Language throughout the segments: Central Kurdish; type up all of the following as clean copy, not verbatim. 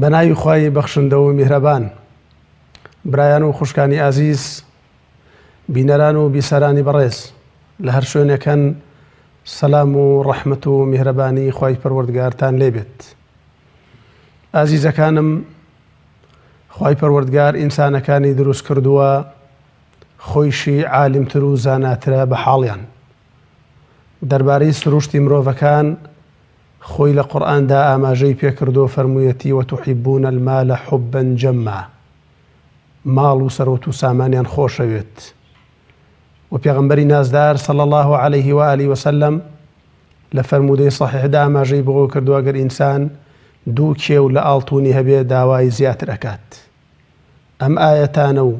بە ناوی خوای بەخشندە و میهرەبان. برایان و خوشکانی ئازیز، بینەران و بیسەرانی بەڕێز لە هەر شوێنێک هەن سەلام و ڕەحمەت و میهرەبانی خوای پەروەردگارتان لێ بێت. ئازیزەکانم خوای پەروەردگار ئینسانەکانی دروست کردووە خۆیشی عالمتر و زاناترە بە حاڵیان. دەربارەی سروشتی مرۆڤەکان خۆی لە قورئاندا ئاماژەی پێکردووە فەرموویەتی وتحبون المال حبا جما ماڵ و سەرۆت و سامانیان خۆشەوێت و پێغەمبەری نازدار صلی الله علیه و آله وسلم لە فەرموودەی صحیحدا ئاماژەی بەوە کردووە گەر ئینسان دوو کێو لە ئاڵتونی هەبێ داوای زیاتر ئەکات ئەم ئایەتانە و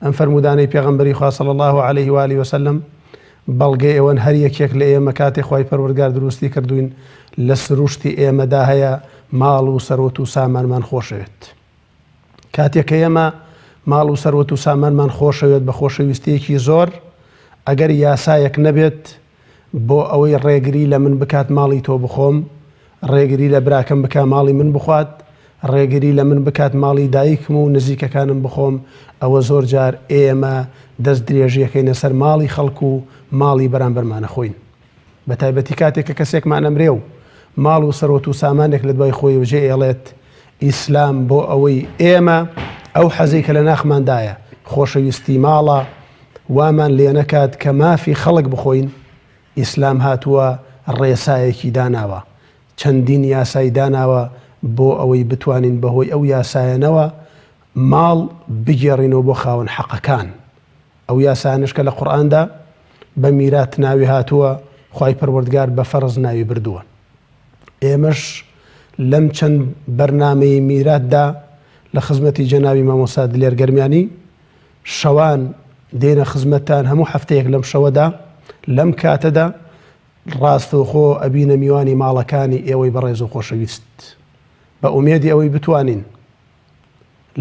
ئەم فەرموودانەی پێغەمبەری خوا صلی اللە علیه و آله وسلم بەڵگەی ئەوەن هەر یەکێک لە ئێمە کاتێ خوای پەروەردگار دروستی کردوین لە سروشتی ئێمەدا هەیە ماڵ و سەروەت و سامانمان خۆشەوێت کاتێک کە ئێمە ماڵ و سەروەت و سامانمان خۆشەوێت بە خۆشەویستیەکی زۆر ئەگەر یاسایەک نەبێت بۆ ئەوەی ڕێگری لە من بکات ماڵی تۆ بخۆم، ڕێگری لە براکەم بکا ماڵی من بخوات، ڕێگری لە من بکات ماڵی دایکم و نزیکەکانم بخۆم، ئەوە زۆر جار ئێمە دەست درێژیەکەینە سەر ماڵی خەڵک و ماڵی بەرامبەرمان ئەخۆین. بە تایبەتی کاتێک کە کەسێکمان ئەمرێ و ماڵ و سەروەت و سامانێک لە دوای خۆیەوە جێ ئێڵێت، ئیسلام بۆ ئەوەی ئێمە ئەو حەزەی کە لە ناخماندایە، خۆشەویستی ماڵە، وامان لێنەکات کە مافی خەڵک بخۆین، ئیسلام هاتووە ڕێسایەکی داناوە، چەندین یاسای داناوە بۆ ئەوەی بتوانین بەهۆی ئەو یاسایانەوە ماڵ بگێڕینەوە بۆ خاوەن حەقەکان، ئەو یاسایانەش کە لە قورئاندا بە میرات ناوی هاتووە خوای پەروەردگار بە فەرز ناوی بردووە. ئێمەش لەم چەند بەرنامەی میراتدا لە خزمەتی جەنابی مامۆستا دلێر گەرمیانی شەوان دێنە خزمەتتان هەموو هەفتەیەک لەم شەوەدا لەم کاتەدا ڕاستەوخۆ ئەبینە میوانی ماڵەکانی ئێوەی بەڕێز و خۆشەویست بە ئومێدی ئەوەی بتوانین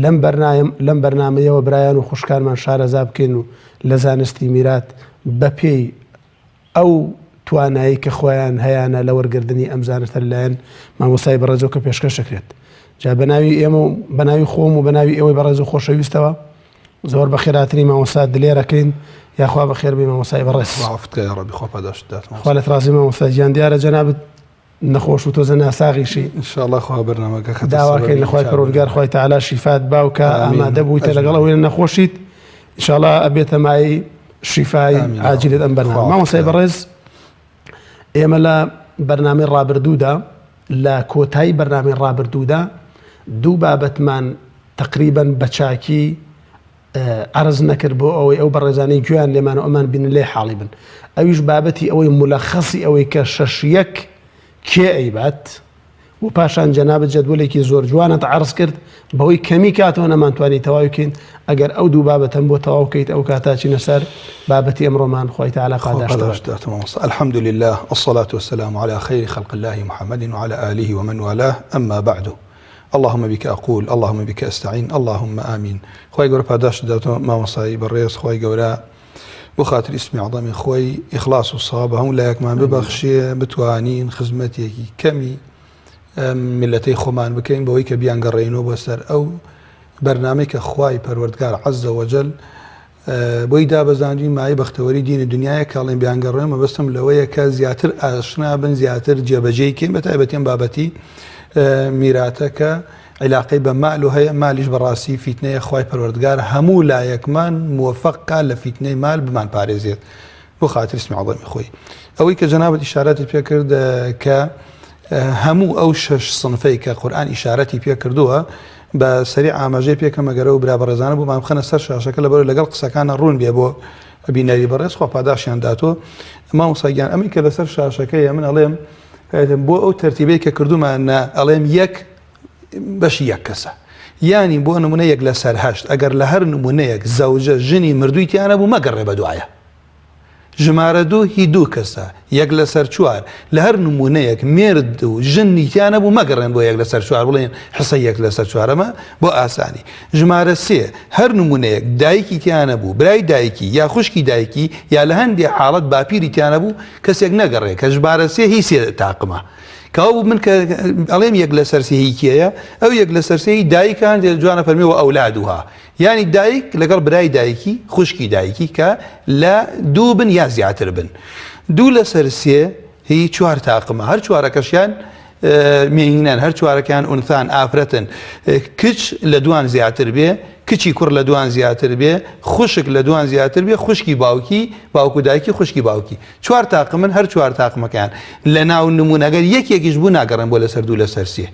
لەم بەرنایم لەم بەرنمەیەوە برایان و خوشکانمان شارەزا بکەین و لە زانستی میرات بەپێی ئەو توانایەی کە خۆیان هەیانە لە وەرگردنی ئەم زانستە لەلایەن مامۆستای بەڕێزەوە کە پێشکەش دەکرێت. جا بە ناوی ئێمە و بە ناوی خۆم و بە ناوی ئێوەی بەڕێز و خۆشەویستەوە زۆر بەخێراتنی مامۆستا دلێر ئەکەین یاخوا بەخێر بێی مامۆستای بەڕێز. خوا عەفوت کا یاڕەبی خوا پاداشتت دات مامۆستا. خوا لێت ڕازی مامۆستا گیان دیارە جەنابت نەخۆش و تۆزە ناساغیشی. ان شاء اللە خوا بەرنامەکە خەتە داواکەین سەبەبی لە خوای چاک پەروەردگار بوونەوە. خوای تەعالا شیفات با و کە آمین ئامادە بوویتە لەگەڵ اجمعین. ئەوەی نەخۆشیت ان شاء اللە ئەبێتە مایەی شیفای آمین یا رب. عاجلت ئەم خوا بەرنامە عەفوت مامۆستای کا. بەڕێز ئێمە لە بەرنامەی ڕابردوودا لە کۆتایی بەرنامەی ڕابردوودا دوو بابەتمان تقریبا بە چاکی عەرز نەکرد بۆ ئەوەی ئەو بەڕێزانەی گوێیان لێمان و ئەمان بینن لێی حاڵی بن ئەویش بابەتی ئەوەی مولەخەسی ئەوەی کە شەش یەک کێ ئەیبات و پاشان جەنابت جەدوەلێکی زۆر جوانت عەرز کرد بەهۆی کەمی کاتەوە نەمانتوانی تەواوی کەین ئەگەر ئەو دوو بابەتەم بۆ تەواو کەیت ئەو کاتە چینە سەر بابەتی ئەمڕۆمان خوای تەعالا خوا پاداشتت پاداشت داتەوە مامۆستا الحمد لله الصلاة والسلام على خير خلق الله محمد وعلى آله ومن والاه أما بعد اللهم بک اقول اللهم بک استعین اللهم آمین خوای گەورە پاداشتت داتەوە مامۆستای بەڕێز خوای گەورە بۆ خاتری اسمی عظەمی خۆی ئیخلاص و سەواب هەموو لایەکمان ببەخشێ بتوانین خزمەتێکی کەمی میلەتەی خۆمان بکەین بەوەی کە بیانگەڕێینەوە بۆ سەر ئەو بەرنامەی کە خوای پەروەردگار عز وجل بۆی دابەزاندوین مایەی بەختەوەری دین و دنیایە کە ئەڵێم بیانگەڕێن مەبەستم لەوەیە کە زیاتر ئاشنا بن زیاتر جێبەجێی کەین بە تایبەتی ئەم بابەتی میراتە کە عیلاقەی بە مال و هەیە مالیش بەڕاستی فیتنەیە خوای پەروەردگار هەموو لایەکمان موفق کا لە فیتنەی مال بمان پارێزێت بۆ خاتری اسمی عظەمی خۆی ئەوەی کە جەنابت ئیشارەتت پێ کرد کە هەموو ئەو شەش سنفەی کە قورئان ئیشارەتی پێ کردووە بە سەریع ئاماژەی پێ کەم ئەگەر ئەو برا بەڕێزانە بۆمان بخەنە سەر شاشەکە لەبەر لەگەڵ قسەکانە ڕوون بێ بۆ بینەری بەڕێز خوا پاداشیان داتۆ مامۆستا گیان ئەمەی کە لەسەر شاشەکەیە من ئەڵێم بۆ ئەو تەرتیبەی کە کردومانە ئەڵێم یەک بەشی یەک کەسە یانی بۆ نمونە یەک لەسەر هەشت ئەگەر لە هەر نمونەیەک زەوجە ژنی مردووی تیانە بوو مەگەڕێ بە دوایە ژمارە دوو هی دوو کەسە، یەک لەسەر چوار، لە هەر نموونەیەک مێرد و ژنی تیا نەبوو مەگەڕێن بۆ یەک لەسەر چوار بڵێن حسەی یەک لەسەر چوار ئەمە بۆ ئاسانی. ژمارە سێ هەر نموونەیەک دایکی تیا نەبوو، برای دایکی یا خوشکی دایکی یا لە هەندێ حاڵەت باپیری تیا نەبوو کەسێک نەگەڕێ کە ژمارە سێ هی سێ تاقمە. کەوابوو من کە ئەڵێم یەک لەسەر سێ هی کێیە ئەو یەک لەسەر سێی دایکان جوانە فەرمی وە ئەولادوها یانی دایک لەگەڵ برای دایکی خوشکی دایکی کە لە دوو بن یا زیاتر بن دوو لەسەر سێ هی چوار تاقمە هەر چوارەکەشیان مێینەن هەر چوارەکەیان ئونثان ئافرەتن کچ لە دوان زیاتر بێ کچی کوڕ لە دوان زیاتر بێ خوشک لە دوان زیاتر بێ خوشکی باوکی باوک و دایکی خوشکی باوکی چوار تاقمن هەر چوار تاقمەکەیان لە ناو نمونە گەر یەکێکیش بوو ناگەڕێن بۆ لەسەر دوو لەسەر سێ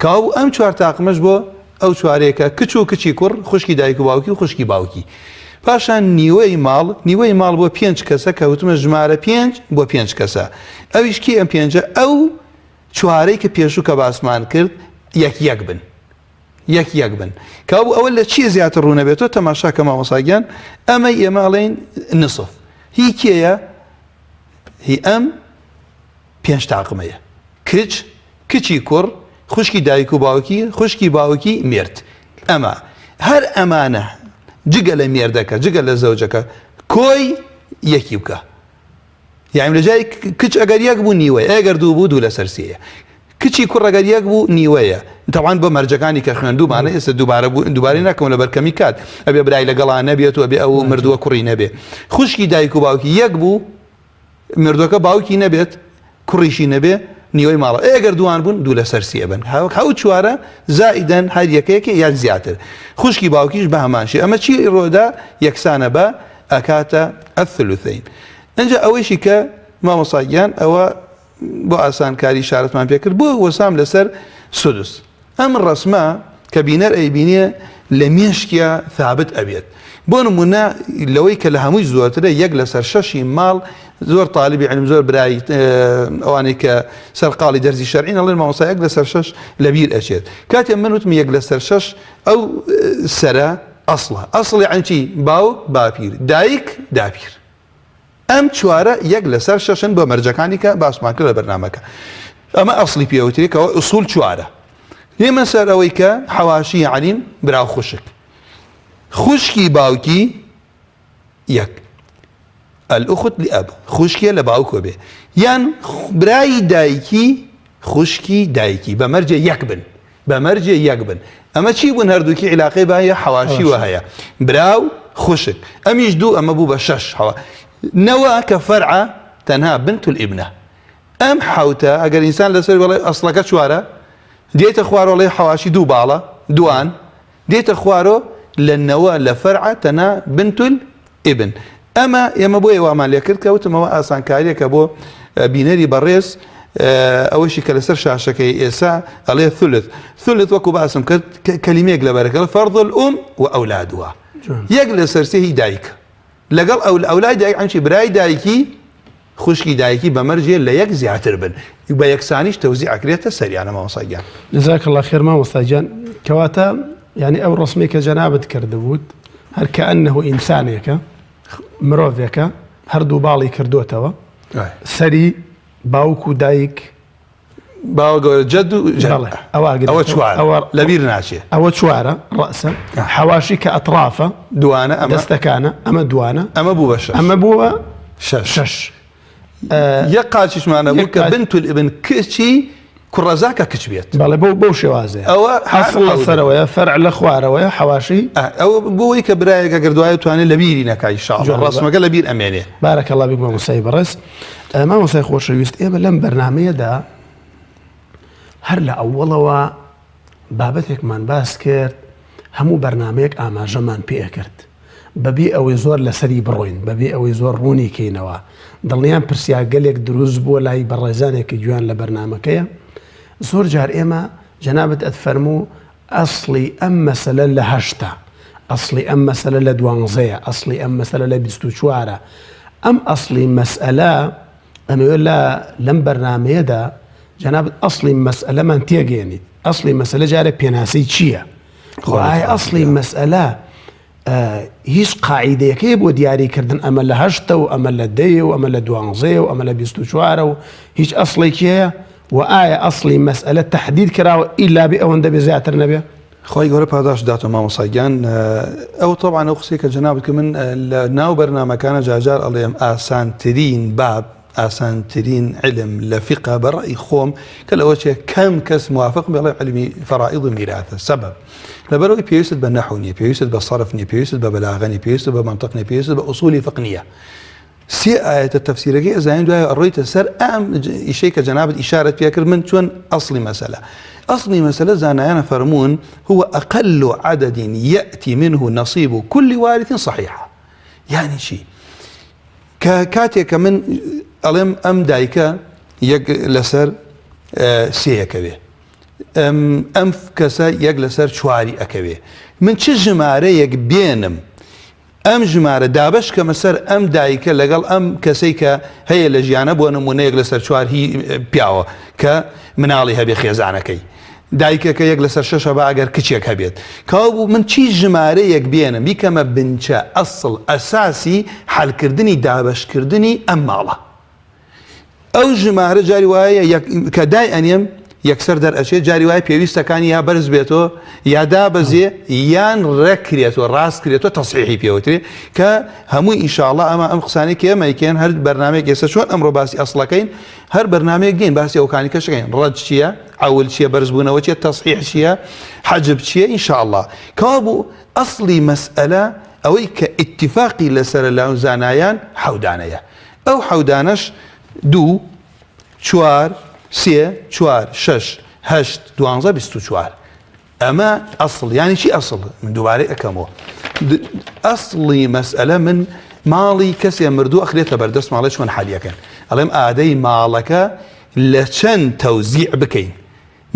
کەوابوو ئەم چوار تاقمەش بۆ ئەو چوارەیەکە کچ و کچی کوڕ خوشکی دایک و باوکی و خوشکی باوکی پاشان نیوەی ماڵ نیوەی ماڵ بۆ پێنج کەسە کە وتمە ژمارە پێنج بۆ پێنج کەسە ئەویش کی ئەم پێنجە ئەو چوارەی کە پێشوو کە باسمان کرد یەک یەک بن یەک یەک بن کەوابوو ئەوە لە چی زیاتر ڕوونەبێتەوە تەماشا کە مامۆسا گیان ئەمەی ئێمە ئەڵێین نصف هی کێیە هی ئەم پێنج تاقمەیە کچ کچی کوڕ خوشکی دایک و باوکی خوشکی باوکی مێرد ئەمە هەر ئەمانە جگە لە مێردەکە جگە لە زەوجەکە کۆی یەکی بکە یایم لە جای کچ ئەگەر یەک بوو نیوەیە ئەگەر دوو بوو دوو لەسەر سێیە کچی کوڕ ئەگەر یەک بوو نیوەیە تەوان بۆ مەرجەکانی کە خوێندومانە ئێستا دووبارە بوو دووبارەی ناکەم لەبەر کەمی کات ئەبێ برای لەگەڵا نەبێت و ئەبێ ئەو مردووە کوڕی نەبێ خوشکی دایک و باوکی یەک بوو مردوەکە باوکی نەبێت کوڕیشی نەبێ نیوەی ماڵە ئەگەر دووان بوون دوو لەسەر سێ بن هەوک هەو چوارە زائیدەن هەر یەکەیەکە یان زیاتر خوشکی باوکیش بە هەمانشی ئەمە چی ڕۆدا یەکسانە بە ئەکاتە الثلثین ئەجا ئەوەیشی کە مامۆستا گیان ئەوە بۆ ئاسانکاری شارەتمان پێکرد بۆ وەسام لەسەر سدس ئەم ڕسمە کە بینەر ئەیبینێ لە مێشکیا ثابت ئەبێت بۆ نمونە لەوەی کە لە هەمووی زۆرترە یەک لەسەر شەشی ماڵ زۆر تاالبی علم زۆر برای ئەوانەی کە سەرقاڵی دەرزی شەرعین ئەڵێن مامۆستا یەک لەسەر شەش لەبیر ئەچێت کاتێ من وتم یەک لەسەر شەش ئەو سەرە ئەسڵە ئەسڵ یەعنی چی؟ باوک باپیر دایک داپیر ئەم چوارە یەک لەسەر شەشن بۆ مەرجەکانی کە باسمان کرد لە بەرنامەکە ئەمە ئەسڵی پێوترێ کەەوە ئوسول چوارە لێمە سەر ئەوەی کە حەواشی یعنین برا و خوشک خوشکی باوکی یەک الأخت لأب خوشکیە لە باوکۆ بێ یان برای دایکی خوشکی دایکی بە مەرجێ یەک بن بە مەرجێ یەک بن ئەمە چی بوون هەردووکی عیلاقەی بە یە حەواشی وە هەیە برا و خوشک ئەمیش دوو ئەمە بوو بە شەش حەوە نەوە کە فەرعە تەنها بنت الابنە ئەم حەوتە ئەگەر ئینسان لەسەر بڵێ ئەسڵەکە چوارە دێتە خوارۆڵێ حەواشی دوو باڵە دوان دێتە خوارۆ لە نەوە لە فەرعە تەنها بنت الابن ئەمە ئێمە بۆیە وامان لێکرد کە وتم ئەوە ئاسانکاریەکە بۆ بینەری بەڕێز ئەوەشی کە لەسەر شاشەکەی ئێسا ئەڵێ ثلث ثلث وەکو باسم کرد کەلیمەیەک لەبەرەکە فرض الأم وأولادها یەک لەسەر سێ هی دایک لەگەڵ ئەو ئەولای دایک ئەمچی برای دایکی خوشکی دایکی بە مەرجێ لە یەک زیاتر بن بە یەکسانیش تەوزیع ئەکرێتە سەریانە مامۆستا گیان. جزاک اللە خیر مامۆستا گیان کەواتە یعنی ئەو ڕسمەی کە جەنابت کردبووت هەر کەئەنه ئینسانێکە مرۆڤێکە هەردوو باڵی کردوتەوە سەری باوک و دایک باوە گەورە جەد و جەد بەڵێ ئەوە ئەگرێتەوە. ئەوە چوارە ئەوە لەبیر ناچێ ئەوە چوارە ڕەسە حەواشی کە ئەترافە دوانە ئەمە دەستەکانە ئەمە دوانە ئەمە بوو بە شەش ئەمە بووە شەش شەش یەک قاچیشمانە بوو یەک کە قاچ. بنت الابن کچی کوڕەزا کە کچ بێت بەڵێ بەو بەو شێوازەیە ئەوە هەر ئەسڵ لە حەوت. سەرەوەیە فەرع لە خوارەوەیە حەواشی ئە، ئەوە بۆ ئەوەی کە برایەک ئەگەر دوایە توانێت لەبیری نەکا ان شاء الله جوانە. ڕەسمەکە لەبیر ئەمێنێ بارک اللە بیک مامۆستای بەڕێز مامۆستای خۆشەویست ئێمە لەم بەرنامەیەدا هەر لە ئەوەڵەوە بابەتێکمان باس کرد هەموو بەرنمەیەک ئاماژەمان پێکرد بەبێ ئەوەی زۆر لەسەری بڕۆین بەبێ ئەوەی زۆر ڕوونی کەینەوە دڵنیام پرسیارگەلێک دروست بووە لای بەڕێزانێک کە گوێیان لە بەرنمەکەیە زۆر جار ئێمە جەنابت ئەتفەرموو ئەسڵی ئەم مەسەلە لە هەشتە، ئەسڵی ئەم مەسەلە لە دوانزەیە، ئەسڵی ئەم مەسەلە لە 24ە. ئەم ئەسڵی مەسئەلە ئەمەوێت لە لەم بەرنامەیەدا جەنابت ئەسڵی مەسئەلەمان تێگەیەنیت. ئەسڵی مەسەلە جارێ پێناسەی چییە؟ خۆ ئایا ئەسڵی مەسئەلە هیچ قاعیدەیەک هەیە بۆ دیاری کردن ئەمە لە هەشتە و ئەمە لە دەیە و ئەمە لە دوانزەیە و ئەمە لە 24 و هیچ ئەسڵێکی هەیە و ئایا ئەسڵی مەسئلە تەحدید کراوە ئیلا بێ ئەوەندە بێ زیاتر نەبێ؟ خوای گەورە پاداشت داتەوە مامۆستا گیان ئەو تەبعەن ئەو قسەی کە جەنابت کرد من لە ناو بەرنامەکانە جارجار ئەڵێم ئاسانترین باب. ئاسانترین علم لە فیقە بە ڕەئی خۆم کە لەوە چێ کەم کەس موافق بێ ڵێ علمی فەرائض و میراتە سەبەب لەبەرئەوەی پێویستت بە نەحو نییە پێویستت بە سەرف نییە پێویستت بە بەلاغە نییە پێویستت بە مەنتق نییە پێویستت بە ئوسولی فقه نییە سێ ئایەتە تەفسیرەکەی ئەزانین دوای ئەڕۆیتە سەر ئەم ئیشەی کە جەنابت ئیشارەت پێکرد من چۆن ئەسڵی مەسەلە ئەسڵی مەسەلە زانایانە فەرموون هو أقل عدد يأتي منه نصيب كل وارث صحيحة یعنی چی کە کاتێک کە من ئەڵێم ئەم دایکە یەک لەسەر سێیەکەوێ ئەم کەسە یەک لەسەر چواری ئەکەوێ من چ ژمارەیەک بێنم ئەم ژمارە دابەش کەمە سەر ئەم دایکە لەگەڵ ئەم کەسەی کە هەیە لە ژیانە بۆ نمونە یەک لەسەر چوار هی پیاوە کە مناڵی هەبێ خێزانەکەی دایکەکە یەک لەسەر شەشە بە ئەگەر کچێک هەبێت کەوابوو من چی ژمارەیەک بێنم بیکەمە بنچە ئەسڵ ئەساسی حەلکردنی دابەشکردنی ئەم ماڵە ئەو ژمارە جاری وایە کە دای ئەنێم یەکسەر دەرئەچێت جاری وایە پێویستەکانی یا بەرز بێتەوە یا دابەزێ یان ڕێکرێتەوە ڕاست کرێتەوە تەسحیحی پێوترێ کە هەمووی ئینشاءڵا ئەمە ئەم قسانەی کە ئێمە یکێن هەر بەرنمەیەک ئێستا چۆن ئەمڕۆ باسی ئەسڵەکەین هەر بەرنمەیەک دین باسی ئەوکانی کەشەکەین ڕەج چییە عەول چییە بەرزبوونەوە چیە تەسحیح چییە حەجب چییە ئینشاءڵا کەوابوو ئەسڵی مەسئەلە ئەوەی کە ئیتفاقی لەسەرە لە زانایان حەودانەیە ئەو حەودانەش دوو چوار سێ چوار شەش هەشت دوانزە 24 ئەمە ئەسڵ یانی چی ئەسڵ من دووبارەی ئەکەمەوە ئەسڵی مەسئلە من ماڵی کەسێ مردوو ئەخرێتە بەردەست ماڵێ چۆن حالیەکەن ئەڵێم ئادەی ماڵەکە لە چەند تەوزیع بکەین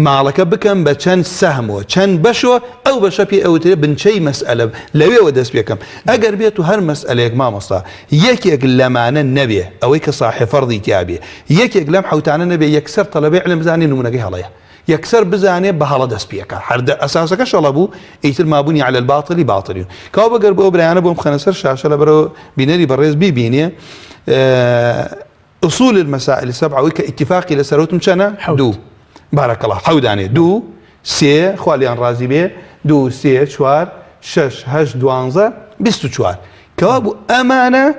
ماڵەکە بکەم بە چەند سەهمەوە چەند بەشەوە ئەو بەشە پێ ئەوترێ بنچەی مەسئلە لەوێوە دەست پێکەم ئەگەر بێت و هەر مەسئلەیەک مامۆستا یەکێک لەمانە نەبێ ئەوەی کە ساحێ فەڕدی تیابێ یەکێک لەم حوتانە نەبێ یەکسەر تەلەبەی علم بزانێ نمونەکەی هەڵەیە یەکسەر بزانێ بە هەڵە دەست پێکا هەر ئەساسەکەش هەڵە بوو ئیتر مابوونی علی الباطل باطل کاو بەگەر بۆ برایانە بۆم بخەنە سەر شاشە لەبەرەوە بینەری بەڕێز بیبینێ اصول المسائل السبعة ئەوەی کە ئیتفاقی لەسەر وتم چەنە دوو بارك الله حەودانێ دوو سێ خوا لێیان ڕازی بێ دوو سێ چوار شەش هەشت دوانزە 24 کەوا بوو ئەمانە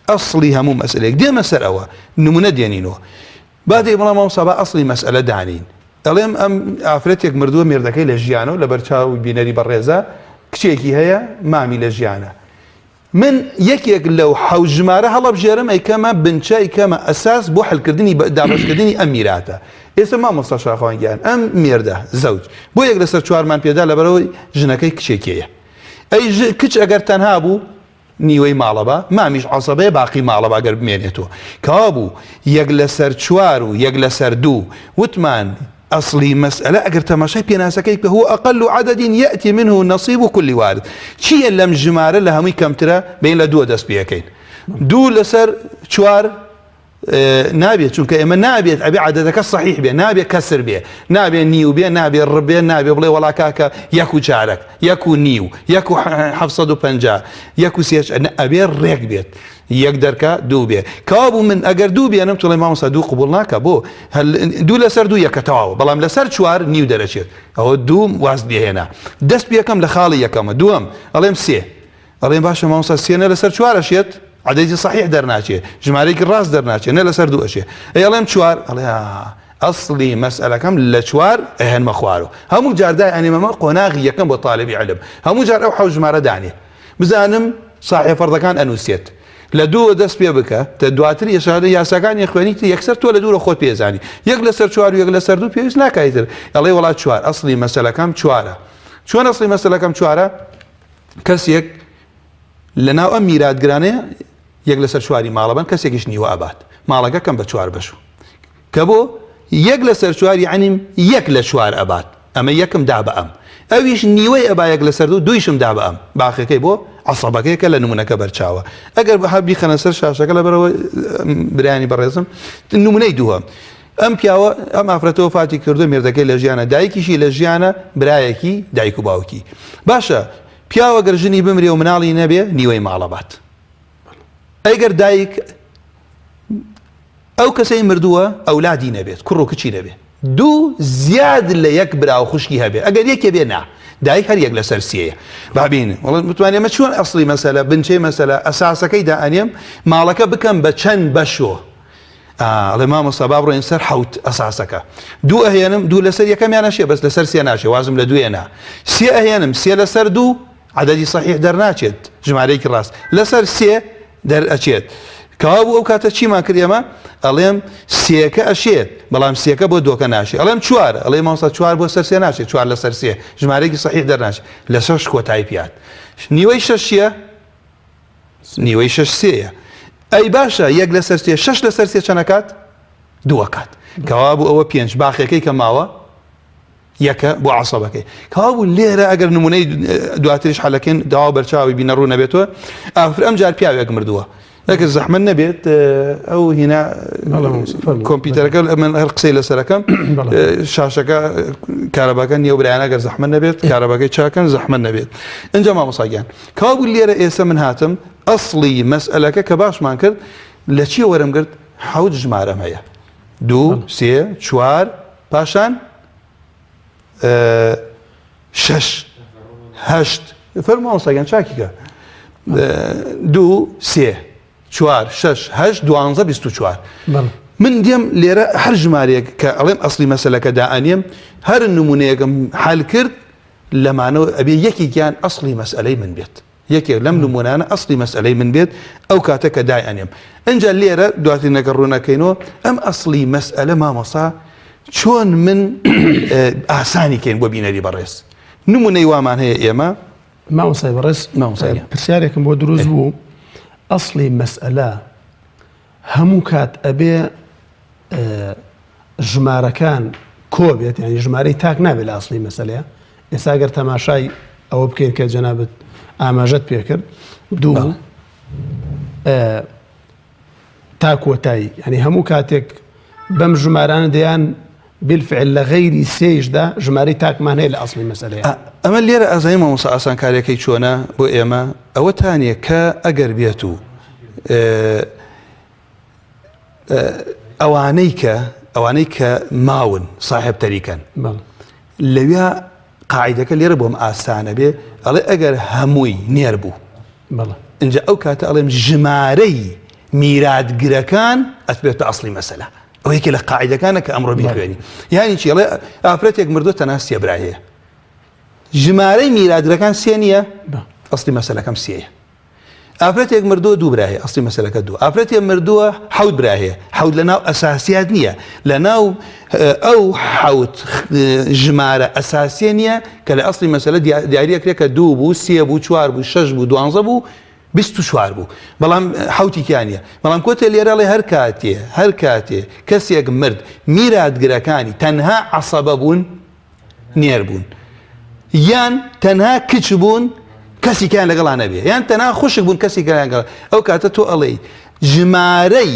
ئەسڵی هەموو مەسلێک دێمە سەر ئەوە نمونە دێنینەوە با دەی بەڵام مامۆستا با ئەسڵی مەسئەلە دانێین ئەڵێم ئەم ئافرەتێک مردووە مێردەکەی لە ژیانە و لەبەر چاو بینەری بەڕێزە کچێکی هەیە مامی لە ژیانە من یەکێک لەو حەو ژمارە هەڵەبژێرم ئەیکەمە بنچە ئەیکەمە ئەساس بۆ حلکردنی دابەشکردنی ئەم میراتە ئێستا مامۆستا شاخوان گیان ئەم مێردە زەوج بۆ یەک لەسەر چوارمان پێدا لەبەرەوەی ژنەکەی کچێکەیە ئەی کچ ئەگەر تەنها بوو نیوەی ماڵە با مامیش عەسەبەیە باقی ماڵە با گەر بمێنێتەوە کەوابوو یەک لەسەر چوار و یەک لەسەر دوو وتمان ئەسڵی مەسئەلە ئەگەر تەماشای پێناسەکەی بکە هو أقل عدد يأتي منه نصيب كل وارث چییە لەم ژمارە لە هەمووی کەمترە بین لە دووە دەست پێەکەین دوو لەسەر چوار نابێت چونکە ئێمە نابێت ئەبێ عددەکە صحیح بێ نابێ کەسر بێ نابێ نیو بێ نابێ ڕبێ نابێ بڵێ وەڵا کاکە یەک و چارەک یەک و نیو یەک و 750 یەک و سێ ئەبێ ڕێک بێت یەک دەرکە دوو بێ کەوا بوو من ئەگەر دوو بێنم تڵێ مامۆستا دوو قبول ناکە بۆ دوو لەسەر دوو یەکە تەواوە بەڵام لەسەر چوار نیو دەرەچێت ئەوە دوو واز بێهێنا دەست پێکەم لە خاڵی یەکەمە دووەم ئەڵێم سێ ئەڵێن باشە مامۆستا سێ نە لەسەر چوار ئەشێت عەدەدی صحیح دەرناچێ ژمارەیەکی ڕاست دەرناچێ نە لەسەر دوو ئەشێ ئەی ئەڵێم چوار ئەڵێ ئەسڵی مەسئلەکەم لە چوار ئەهێنمە خوارەوە هەموو جار دای ئەنێمەمە قۆناغی یەکەم بۆ تاالبی علم هەموو جار ئەو حەو ژمارە دانێ بزانم صاحب فەرضەکان ئەنووسێت لە دووە دەست پێ بکە تە دواتر یەشادە یاساکانی خوێنی یەکسەر تۆ لە دوورە خۆت پێزانی یەک لەسەر چوار و یەک لەسەر دوو پێویست ناکایتر ئەڵێ وڵات چوار ئەسڵی مەسەلەکەم چوارە چۆن ئەسڵی مەسەلەکەم چوارە کەسێک لەناو ئەم میراتگرانەیە یەک لەسەر چواری ماڵە بن کەسێکیش نیوە ئەبات ماڵەکە کەم بە چوار بەش کە بۆ یەک لەسەر چوار یعنیم یەک لە چوار ئەبات ئەمە یەکم دا بە ئەم ئەویش نیوەی ئەبا یەک لەسەر دوو دویشم دا بە ئەم باقیەکەی بۆ عەسەبەکەی کە لە نمونەکە بەرچاوە ئەگەر بە بیخەنە سەر شاشەکە لەبەرەوە برایانی بەڕێزم نمونەی دووەم ئەم پیاوە ئەم ئافرەتە وەفاتی کردووە مێردەکەی لە ژیانە دایکیشی لە ژیانە برایەکی دایک و باوکی باشە پیاوە گەر ژنی بمرێ و مناڵی نەبێ نیوەی ماڵە بات ئەگەر دایک ئەو کەسەی مردووە ئەولادی نەبێت کوڕ و کچی نەبێ دوو زیاد لە یەک برا و خوشکی هەبێ ئەگەر یەکێ بێ نا دایک هەر یەک لەسەر سێیە بابین وڵات بتوانێ مە چۆن ئەسڵی مەسەلە بنچەی مەسەلە ئەساسەکەی دائەنێم ماڵەکە بکەم بە چەند بەشۆ. ئەڵێ مامۆستا با بڕۆین سەر حەوت ئەساسەکە دوو ئەهێنم دوو لەسەر یەکەمیان ئەشێ بەس لەسەر سێ ناشێ وازم لە دوێنا سێ ئەهێنم سێ لەسەر دوو عەدەدی سەحیح دەرناچێت ژمارەیەکی ڕاست لەسەر سێ دەرئەچێت کەوابوو ئەو کاتە چیمان کرد ئێمە ئەڵێم سێکە ئەشێت بەڵام سێکە بۆ دۆکە ناشێ ئەڵێم چوار ئەڵێ مامۆستا چوار بۆ سەر سێ ناشێت چوار لەسەر سێ ژمارەیەکی سەحیح دەرناچێت لە شەش کۆتایی پیات نیوەی شەش چییە؟ نیوەی شەش سێیە ئەی باشە یەک لەسەر سێ شەش لەسەر سێ چەنەکات دووەکات کەوابوو ئەوە پێنج باقیەکەی کە ماوە یەکە بۆ عەسەبەکەی کەوابوو لێرە ئەگەر نمونەی دواتریش حەلەکەین داوا بەرچاوی بینە ڕوو نەبێتەوە ئافر ئەم جار پیاوێک مردووە ئەگەر زەحمەت نەبێت ئەو هینا کۆمپیوتەرەکە من هەر قسەی لەسەرەکەم شاشەکە کارەباکە نیە برایانە گەر زەحمەت نەبێت کارەباکەی چاکەن زەحمەت نەبێت اینجا مامۆساگیان کەوابوو لێرە ئێستا من هاتم ئەسڵی مەسئلەکە کە باشمان کرد لە چی وەرم گرت حەوت ژمارەم هەیە دوو سێ چوار پاشان شەش هەشت فەرموو مامۆستا گیان چاکی کە دوو سێ چوار شەش هەشت دوانزە 24 من دێم لێرە هەر ژمارەیەک کە ئەڵێم ئەسلی مەسەلەکە دائەنێم هەر نمونەیەکم حل کرد لەمانەوە ئەبێ یەکێکیان ئەسلی مەسئلەی من بێت یەکێک لەم نمونانە ئەسڵی مەسئەلەی من بێت ئەو کاتە کە دای ئەنێم ئەجا لێرە دواترینەکە ڕوونەکەینەوە ئەم ئەسڵی مەسئەلە مامۆسا چۆن من ئاسانی کەین بۆ بینەری بەڕێز نمونەی وامان هەیە ئێمە مامۆستای بەڕێز پرسیارێکم بۆ دروست بوو ئەسڵی مەسئەلە هەموو کات ئەبێ ژمارەکان کۆ بێت یعنی ژمارەی تاک نابێت لە ئەسڵی مەسەلەیە ئێستا گەر تەماشای ئەوە بکەین کە جەنابت ئاماژەت پێکرد دوو تا کۆتایی یعنی هەموو کاتێک بەم ژمارانە دەیان بالفعل لە غەیری سێیشدا ژمارەی تاکمان هەیە لە ئەسڵی مەسەلەیە. ئەمە لێرە ئەزانی مامۆستا ئاسانکاریەکەی چۆنە بۆ ئێمە ئەوەتانە کە ئەگەر بێت و ئەوانەی کە ئەوانەی کە ماون ساحێب تەریکەن لەویا قاعدەکە لێرە بۆم ئاسانە بێ ئەڵێ ئەگەر هەمووی نێر بوو اینجا ئەو کاتە ئەڵێم ژمارەی میراتگرەکان ئەتبێتە ئەسڵی مەسەلە ئەو یەکێ لە قاعدەکانە کە ئەمڕۆ بیخوێنی یانی چی ئەڵێ ئافرەتێک مردووە تەنها سێ برای هەیە ژمارەی میراتگرەکان سێ نییە ئەسڵی مەسەلەکەم سێیە ئافرەتێک مردووە دوو برا هەیە ئەسڵی مەسەلەکە دوو ئافرەتێ مردووە حەوت برا هەیە حەوت لە ناو ئەساسیات نییە لە ناو ئەو حەوت ژمارە ئەساسیە نییە کە لە ئەسڵی مەسەلە دیاریەکرێت کە دوو بوو سێ بوو چوار بوو شەش بوو دوانزە بوو 24 بوو بەڵام حوتی کیانە بەڵام کۆتێ لێرەڵێ هەر کاتێ هەر کاتێ کەسێک مرد میراتگرەکانی تەنها عەسەبە بوون نێر بوون یان تەنها کچ بوون کەسیکیان لەگەڵا نەبێ یان تەنها خوشک بوون کەسیکیان گەڵ ئەو کاتە تۆ ئەڵێی ژمارەی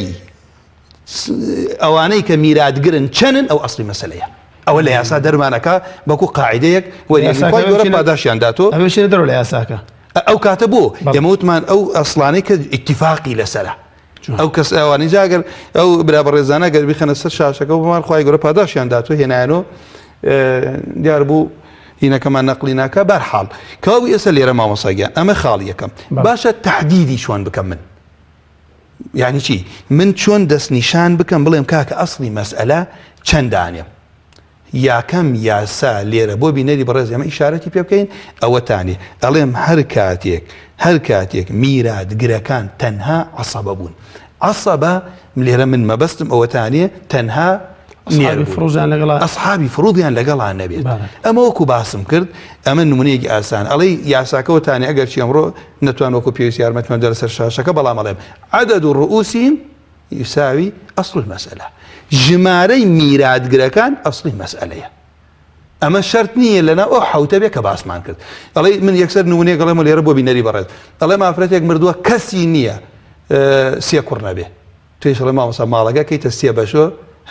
ئەوانەی کە میراتگرن چەنن ئەو ئەسلی مەسلەیە ئەوە لە یاسا دەرمانەکە بەکو قاعدەیەک وەریخوای گەورە پاداشیان داتۆ ئەوێ دەرەوە لە یاساکە ئەو کاتە بۆ ئێمە وتمان ئەو ئەسڵانەی کە ئیتیفاقی لەسەرە ئەو کەس ئەوانی جاگەر ئەو برا بەڕێزانە گەر بیخەنە سەر شاشەکە و بمان خوای گەورە پاداشیان داتۆ هێنایانەوە دیار بوو هینەکەمان نەقلی ناکە بەرحاڵ کەوا ئێستا لێرە مامۆستا گیان ئەمە خاڵی یەکەم باشە تهدیدی چۆن بکەم من یعنی چی من چۆن دەستنیشان بکەم بڵێم کاکە ئەسڵی مەسئلە چەندانێ یاکەم یاسا لێرە بۆ بینەری بەڕێز ئێمە ئیشارەتی پێ بکەین ئەوەتانێ ئەڵێم هەر کاتێک هەر کاتێک میراتگرەکان تەنها عەسەبە بوون عەسەبە لێرە من مەبەستم ئەوەتانێ تەنها ئەسحابی فروزیان لەگەڵا ئەسحابی فروضیان لەگەڵا نەبێت ئەمە وەکو باسم کرد ئەمە نمونەیەکی ئاسان ئەڵێ یاساکەوەتانێ ئەگەر چی ئەمڕۆ نەتوان وەکو پێویست یارمەتمان دەرسەر شاشەکە بەڵام ئەڵێم عدد رؤوسهم یساوی اصل المسئلە ژمارەی میراتگرەکان ئەسڵی مەسئلەیە ئەمە شەرت نییە لەنا ئەو حوتە بێ کە باسمان کرد ئەڵێ من یەکسەر نمونەیەک ئەڵێم و لێرە بۆ بینەری بەڕێز ئەڵێم ئافرەتێک مردووە کەسی نییە سێ کوڕ نەبێ توێش ئەڵێ مامۆستا ماڵەکە کەیتە سێ بەشۆ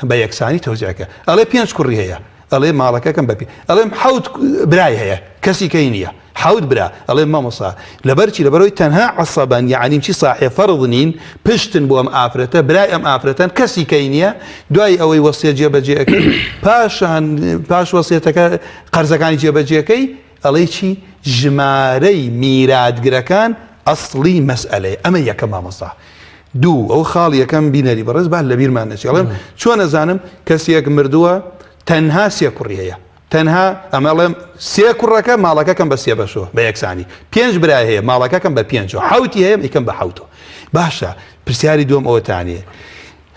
بە یەکسانی تەوزیعەکە ئەڵێ پێنج کوڕی هەیە ئەڵێ ماڵەکەکەم بەپی ئەڵێم حەوت برای هەیە کەسی کەی نییە حەوت برا ئەڵێم مامۆستا لەبەر چی لەبەرەوەی تەنها عەسەبەن یەعنی چی ساحێ فەرض نین پشتن بۆ ئەم ئافرەتە برای ئەم ئافرەتەن کەسی کەی نییە دوای ئەوەی وەسیەت جێبەجێ ئەکرد پاشان پاش وەسیەتەکە قەرزەکانی جێبەجێکەی ئەڵێ چی ژمارەی میراتگرەکان ئەسڵی مەسئەلەیە ئەمە یەکەم مامۆستا. دوو ئەو خاڵ یەکەم بینەری بەڕێز با لەبیرمان نەچێ ئەڵێم چۆن ئەزانم کەسێک مردووە تەنها سێ کوڕی هەیە تەنها ئەمە ئەڵێم سێ کوڕەکە ماڵەکەکەم بە سێ بەشەوە بە یەکسانی پێنج برای هەیە ماڵەکەکەم بە پێنجەوە حوتی هەیە یکەم بە حوتەوە باشە پرسیاری دوم ئەوەتانەیە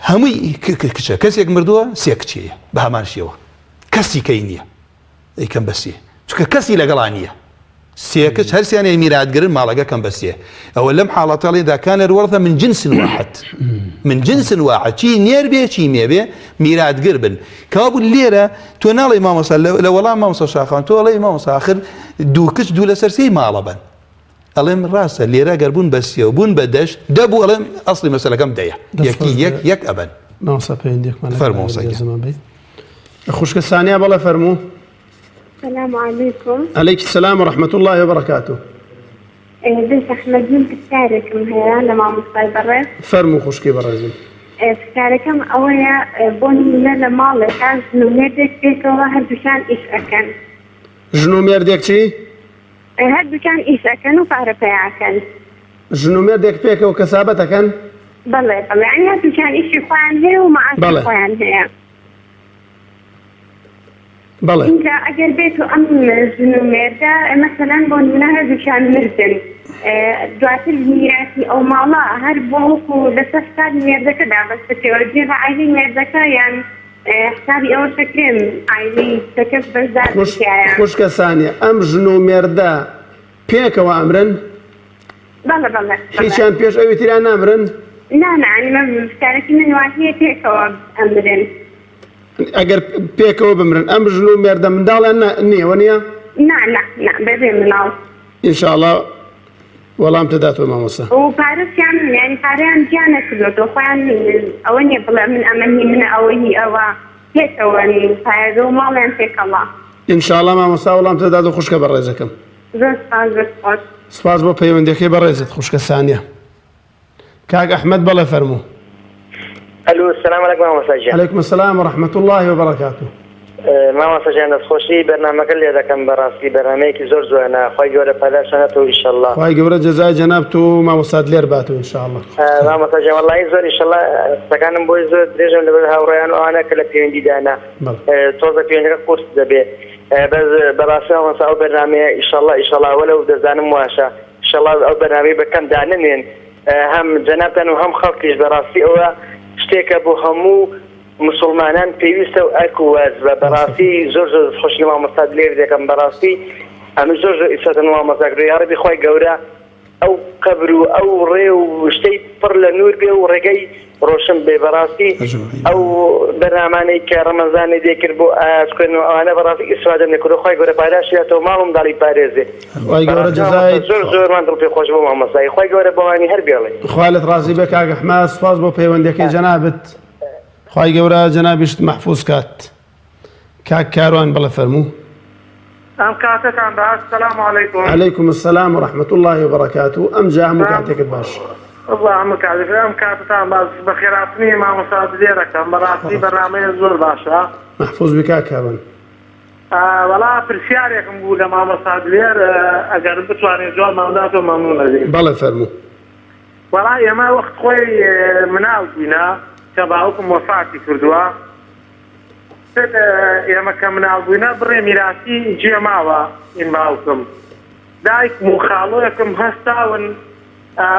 هەمووی کچە کەسێک مردووە سێ کچەیە بە هەمان شێوە کەسی کەی نییە ئەیکەم بە سێ چونکە کەسی لەگەڵا نییە سێ کچ هەرسیان ئەی میراتگرن ماڵەکە کەم بە سێ ئەوە لەم حاڵەتەڵێدا كان الورثة من جنس واحد من جنس واحد چی نێر بێ چی مێ بێ میراتگر بن کەوابوو لێرە تۆ ناڵێ مامۆسا لە وەڵام مامۆسا شاخان تۆ ئەڵێ مامۆسا آخر دوو کچ دوو لەسەر سێی ماڵە بن ئەڵێم ڕاستە لێرە گەر بوون بە سێ و بوون بە دەش دەبوو ئەڵێم ئەسڵی مەسەلەکەم دەیە یەکی یەک یەک ئەبەن. مامۆستا پەیوەندیەکمان لەگەڵ فەرموو مامۆستا گیان. زمان بی خوشکە سانیا بەڵێ فەرموو. سلام علیکم. علیک السلام و رحمة الله وبرکاته. بێ زەحمەت من پرسیارێکم هەیە لە مامۆستای بەڕێز. فەرموو خوشکی بەڕێزم. پرسیارەکەم ئەوەیە بۆ نمونە لە ماڵێکا ژن و مێردێک پێکەوە هەردووکیان ئیش ئەکەن. ژن و مێردێک چی؟ هەردووکیان ئیش ئەکەن و پارە پەیا ئەکەن. ژن و مێردێک پێکەوە کەسابەت ئەکەن؟ بەڵێ بەڵێ یانی هەردووکیان ئیشی خۆیان هەیە و مەعاشی خۆیان هەیە. بەڵێ. ئینجا ئەگەر بێت و ئەم ژن و مێردە مەسەلەن بۆ نمونە هەردووکیان مردن دواتر میراتی ئەو ماڵە هەر بۆ وەکو لەسەر حسابی مێردەکە دابەش بکرێ جێ بە عایلەی مێردەکە یان حسابی ئەوەش دەکرێن عایلەی کچەکەش بەشدار بن تیایا. خوشکە سانیە ئەم ژن و مێردە پێکەوە ئەمرن؟ بەڵێ بەڵێ. هیچیان پێش ئەوی تریان نامرن؟ نا نا یانی من پرسیارەکی من واهیە پێکەوە ئەمرن. ئەگەر پێکەوە بمرن ئەم ژن و مێردە منداڵیان نییە وەنیە؟ نا نا نا بەبێ مناڵ. ئینشاڵا وەڵام تداتەوە مامۆستا. و پارەشیان یانی پارەیان جیا نەکردۆتەوە خۆیان ئەوە نیە بڵێ من ئەمە هی منە ئەوە هی ئەوە پێکەوەن پایەگە و ماڵیان پێکەڵە. ان شاء اللە مامۆستا وەڵام تداتەوە خوشکە بەڕێزەکەم. زۆر سپاس دەست خۆش. سپاس بۆ پەیوەندیەکەی بەڕێزت خوشکە سانیە. کاک ئەحمەد بەڵێ فەرموو. ئەلو سلام علیکم مامۆستا گیان. علیکم السلام و رحمة اللە و بەرەکاتوه. مامۆستا گیان دەستخۆشی بەرنامەکە لێ دەکەم بەڕاستی بەرنامەیەکی زۆر جوانە خوای گەورە پاداشتان داتەوە ئیشەڵا. خوای گەورە جەزای جەنابت و مامۆستا دلێر باتەوە ان شاء اللە. مامۆستا گیان وەڵاهی زۆر ئیشەڵا قسەکانم بۆی زۆر درێژم لەبەر هاوڕێیان و ئەوانە کە لە پەیوەندیدانە تۆزە پەیوەندەکە قورس دەبێ بەس بەڕاستی مامۆستا ئەو بەرنامەیە ئیشەڵا ئیشەڵا وەلەو دەزانم واشە ئیشەڵا ئەو بەرنامەی بە کەم دانەنێن هەم جەنابتان و هەم خەڵکیش بەڕاستی ئەوە شتێکە بۆ هەموو مسوڵمانان پێویستە و ئەرک و واجبە بەڕاستی زۆر زۆر دەستخۆشی لە مامۆستا دلێر دەکەم بەڕاستی ئەمن زۆر زۆر ئیسفادەم لە مامۆستا کردوە یاڕەبی خوای گەورە ئەو قەبر و ئەو ڕێ و شتەی پڕ لە نور بێ و ڕێگەی ڕۆشن بێ بەڕاستی ئەو بەرنامانەی کە ڕەمەزانێ دەیکرد بۆ ئایات خوێندن و ئەوانە بەڕاستی ئیسفادەم لێ کردوە خوای گەورە پاداشتی داتەوە ماڵ و منداڵی پارێزێ خوای گەورە جەزای زۆر زۆرمان دڵ پێ خۆش بوو مامۆستای خوای گەورە بەوانی هەر بێڵێ. خوا لێت ڕازی بێ کاک ئەحمەد سوپاس بۆ پەیوەندیەکەی جەنابت خوای گەورە جەنابیشت مەحفوز کات کاک کاروان بەڵێ فەرموو. ئەم کاتەتان باش سلام علیکم. علیکم السلام و رحمة اللە و بەرەکاتو ئەمجا هەموو کاتێکت باش. وەڵا هەموو کاتێک ئەم کاتەتان باش بەخێرهاتنی مامۆستا دلێرەکەم بەڕاستی بەرنامەیە زۆر باشە. مەحفوز بی کاک کاروان. وەڵا پرسیارێکم بوو لە مامۆستا دلێر ئەگەر بتوانێت جوابمان بداتەوە مەمنون ئەبین. بەڵێ فەرموو. وەڵا ئێمە وەخت خۆی مناڵ بووینە کە باوکم وەفاتی کردووە تر ئێمە کە مناڵ بووینە بڕێ میراتی جێ ماوە ئین باوکم دایکم و خاڵۆیەکم هەستاون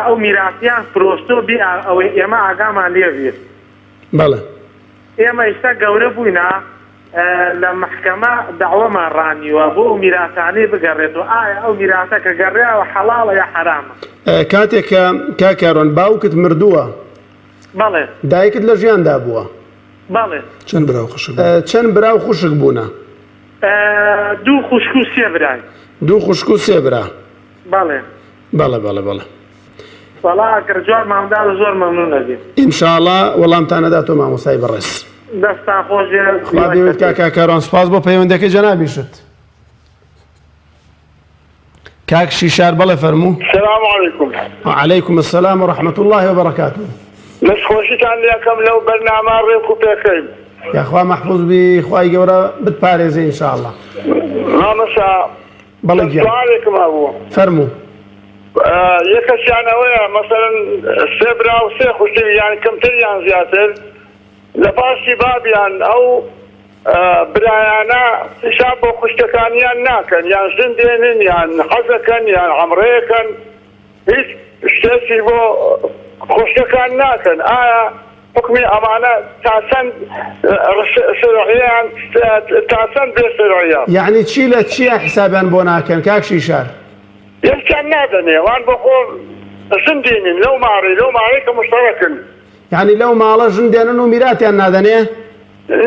ئەو میراتیان فرۆشتۆ بێ ئەوەی ئێمە ئاگامان لێ بێت. بەڵێ. ئێمە ئیستا گەورە بووینە لە مەحکەمە دەعوەمان ڕانیوە بۆ ئەو میراتانەی بگەڕێتەوە ئایا ئەو میراتە کە گەڕیاوە حەڵاڵە یا حەرامە؟ کاتێک کە کاک کاروان باوکت مردووە بەڵێ. دایکت لە ژیاندا بووە؟ بەڵێ. چەند برا و خوشک بوون؟ چەند برا و خوشک بوونە؟ دوو خوشک و سێ براین. دوو خوشک و سێ برا. بەڵێ. بەڵێ بەڵێ بەڵێ. وەڵا ئەگەر جوابمان بدات زۆر مەمنون ئەبین. ان شاء اللە وەڵامتان ئەداتەوە مامۆستای بەڕێز. دەستتان خۆش بێ. خوا بێوت کاک کاروان سوپاس بۆ پەیوەندەکەی جەنابیشت. کاک شیشار بەڵێ فەرموو. سلام علیکم. وعلیکم السلام و رحمة اللە و بەرەکاته. دەست خۆشیتان لێکەم لەو بەرنامە ڕێک و پێکەی. یاخوا مەحفوز بی خوای گەورە بتپارێزێ ان شاء اللە. مامۆستا بەڵێ گیان. سوالێکم هەبوو. فەرموو. یەکەشیان ئەوەیە مەسەلەن سێ برا و سێ خوشک یان کەمتر یان زیاتر لە پاشی بابیان ئەو برایانە حیساب بۆ خوشکەکانیان ناکەن یان ژن دێنن یان حەزەکەن یان عەمرەیەکەن هیچ شتێکی بۆ خوشکەکان ناکەن ئایا حوکمی ئەمانە تا چەند شەرعیان تا چەند بێ شەرعیە؟ یەعنی چی لە چیا حیسابیان بۆ ناکەن کاک شیشار؟ یەکیان نادەنێ وان بۆ خۆ ژن دێنن لەو ماڕی لەو ماڕی کە مشتەڕەکن. یەعنی لەو ماڵە ژن دێنن و میراتیان نادەنێ؟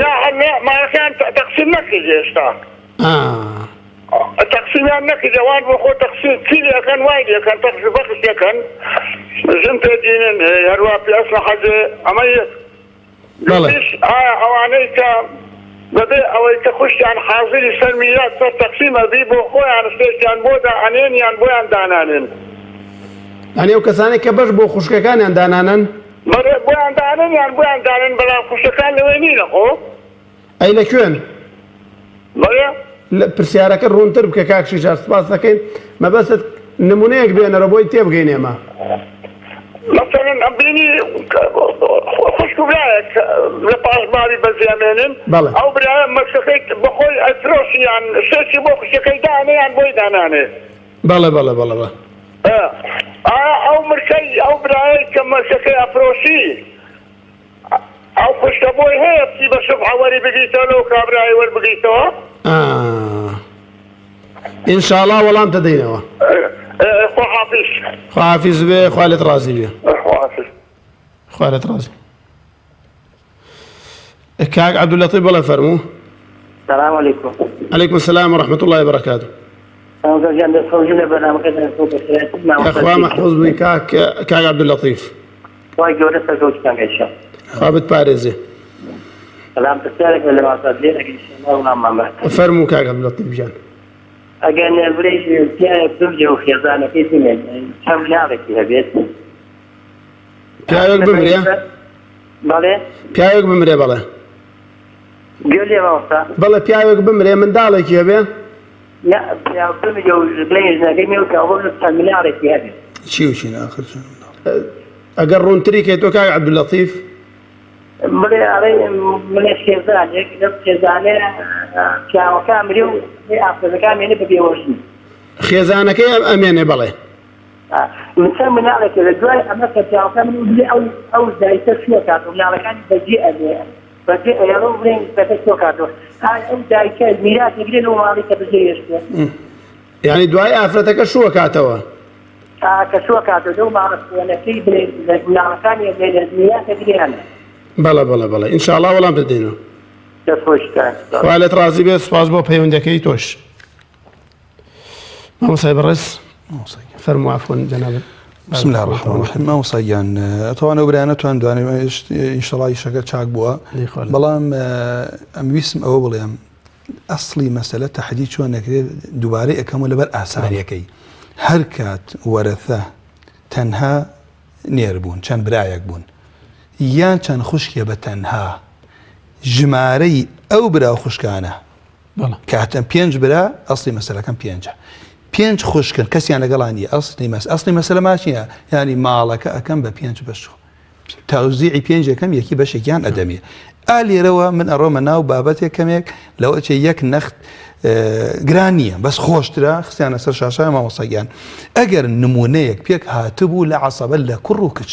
نا نا ماڵەکەیان تەقسیم نەکردی ئێستا. ئا. تەقسیمیان نەکردی ئەوان بۆ خۆ تەقسیم چی لێ ئەکەن وای لێ ئەکەن تەقس بەخش دەکەن ژن پێ دینن هەروا پێ ئەسڵە حەجێ ئەمە یەک. بەڵێ. دوویش ئایا ئەوانەی کە بەبێ ئەوەی کە خوشکیان حازری سەر میرات سەر تەقسیم ئەبی بۆ خۆیان شتێکیان بۆ دائەنێن یان بۆیان دانانێن؟ یانی ئەو کەسانەی کە بەش بۆ خوشکەکانیان دانانەن؟ بەڵێ بۆیان دانێن یان بۆیان دانێن بەڵام خوشکەکان لەوێ نینە خۆ. ئەی لە کوێن؟ بەڵێ. پرسیارەکە ڕوونتر بکە کاک شیشار سپاس دەکەین مەبەستت نمونەیەک بێنەرە بۆی تێبگەین ئێمە. مەسەلەن ئەم بینی خوشک و برایەک لە پاش ماڵی بەجێ ئەمێنن بەڵێ. ئەو برایە مەشکەکەی بەخۆی ئەفرۆشی یان شتێکی بۆ خوشکەکەی دانێ یان بۆی دانانێ. بەڵێ بەڵێ بەڵێ بەڵێ. ئایا ئەو مرکەی ئەو برایەی کە مەشکەکەی ئەفرۆشی ئەو خوشکە بۆی هەیە بچی بە شوبهە وەری بگریتەوە لەو کابرایەی وەربگریتەوە؟ ئا ئینشاڵا وەڵام تەدەینەوە. خواحافیز. خواحافیز بێ خوا لێت ڕازی بێ. خواحافیز. خوا لێت ڕازی. کاک عەبدولەتیف بەڵێ فەرموو. سلام علیکم. علیکم السلام و رحمة الله وبرکاته. مامۆستا گیان دەست خۆش لە بەرنامەکەتان خۆ بەخێراتن مامۆستا خوا مەحفوظ بووی کاک کاک عەبدولەتیف. خوای گەورە سەرکەوتوتان کە ئینشاءاللە. خوا بتپارێزێ. سەلام پرسیارێک لە مامۆستا دلێر ئەگەر ئینشاءاللە وەڵاممان باتەوە. فەرموو کاک عەبدولەتیف گیان. ئەگەر بڵێی پیاوێک بمرێ و خێزانەکەی بمێنێ چەند مناڵێکی هەبێت؟ پیاوێک بمرێ؟ بەڵێ. پیاوێک بمرێ بەڵێ. گوێ لێ مامۆستا. بەڵێ پیاوێک بمرێ منداڵێکی هەبێ؟ نا پیاو بمرێ و بڵێ ژنەکەی مێ و پیاو بمرێ چەند مناڵێکی هەبێ. چی و چین ئاخر چەند منداڵ؟ ئەگەر ڕوونتری کەی تۆ کاک عەبدولەتیف. بڵێ ئەڵێ بڵێ خێزانێک لەم خێزانە پیاوەکە ئەمرێ و ئافرەتەکە ئەمێنێ بە بێوەژنی. خێزانەکەی ئەمێنێ بەڵێ. من چەند مناڵێک لە دوای ئەمە کە پیاوەکە من بڵێ ئەو ئەو دایکە شووە کاتەوە مناڵەکانی بەجێ ئەبێ بەجێ ئەیەڵە و بڵێن دەکە شووە کاتەوە ئایا ئەو دایکە میرات دەگرێ لەو ماڵی کە بەجێ هێشتووە؟ یعنی دوای ئافرەتەکە شووە کاتەوە. کە شووە کاتەوە لەو ماڵە کۆنەکەی بڵێ مناڵەکانی ئەمێنێت میرات دەگرێ یان نا؟ بەڵێ بەڵێ بەڵێ ئینشاڵڵا وەڵام دەدەینەوە. دەست خۆش کاک. خوا لێت ڕازی بێت سوپاس بۆ پەیوەندەکەی تۆش. مامۆستای بەڕێز فەرموو عەفوەن جەنابت. بسم الله الرحمن الرحیم مامۆستا گیان ئەتوان ئەو برایانە توان دوانێ ئینشەڵا ئیشەکە چاک بووە بەڵام ئەم ویستم ئەوە بڵێم ئەسڵی مەسەلە تەحدید چۆن نەکرێت دووبارەی ئەکەمەوە لەبەر ئاسانیەکەی هەر کات وەرەثە تەنها نێر بوون چەند برایەک بوون یان چەند خوشکێ بە تەنها ژمارەی ئەو برا و خوشکانە کاتە پێنج برا ئەسلی مەسەلەکەم پێنجە پێنج خوشکن کەسیان لەگەڵان نیە ئەسلی مەس ئەسلی مەسەلە ماچیە ینی ماڵەکە ئەکەم بە پێنج بەش تەوزیعی پێنج یەکەم یەکی بەشێکیان ئەدەمێ. ئا لێرەوە من ئەڕۆمە ناو بابەتێک کەمێک لەوە چێ یەک نەخت گران نییە بەس خۆشترە خستیانە سەر شاشە مامۆستا گیان ئەگەر نمونەیەک پێک هاتبوو لە عەسەبە لە کوڕ و کچ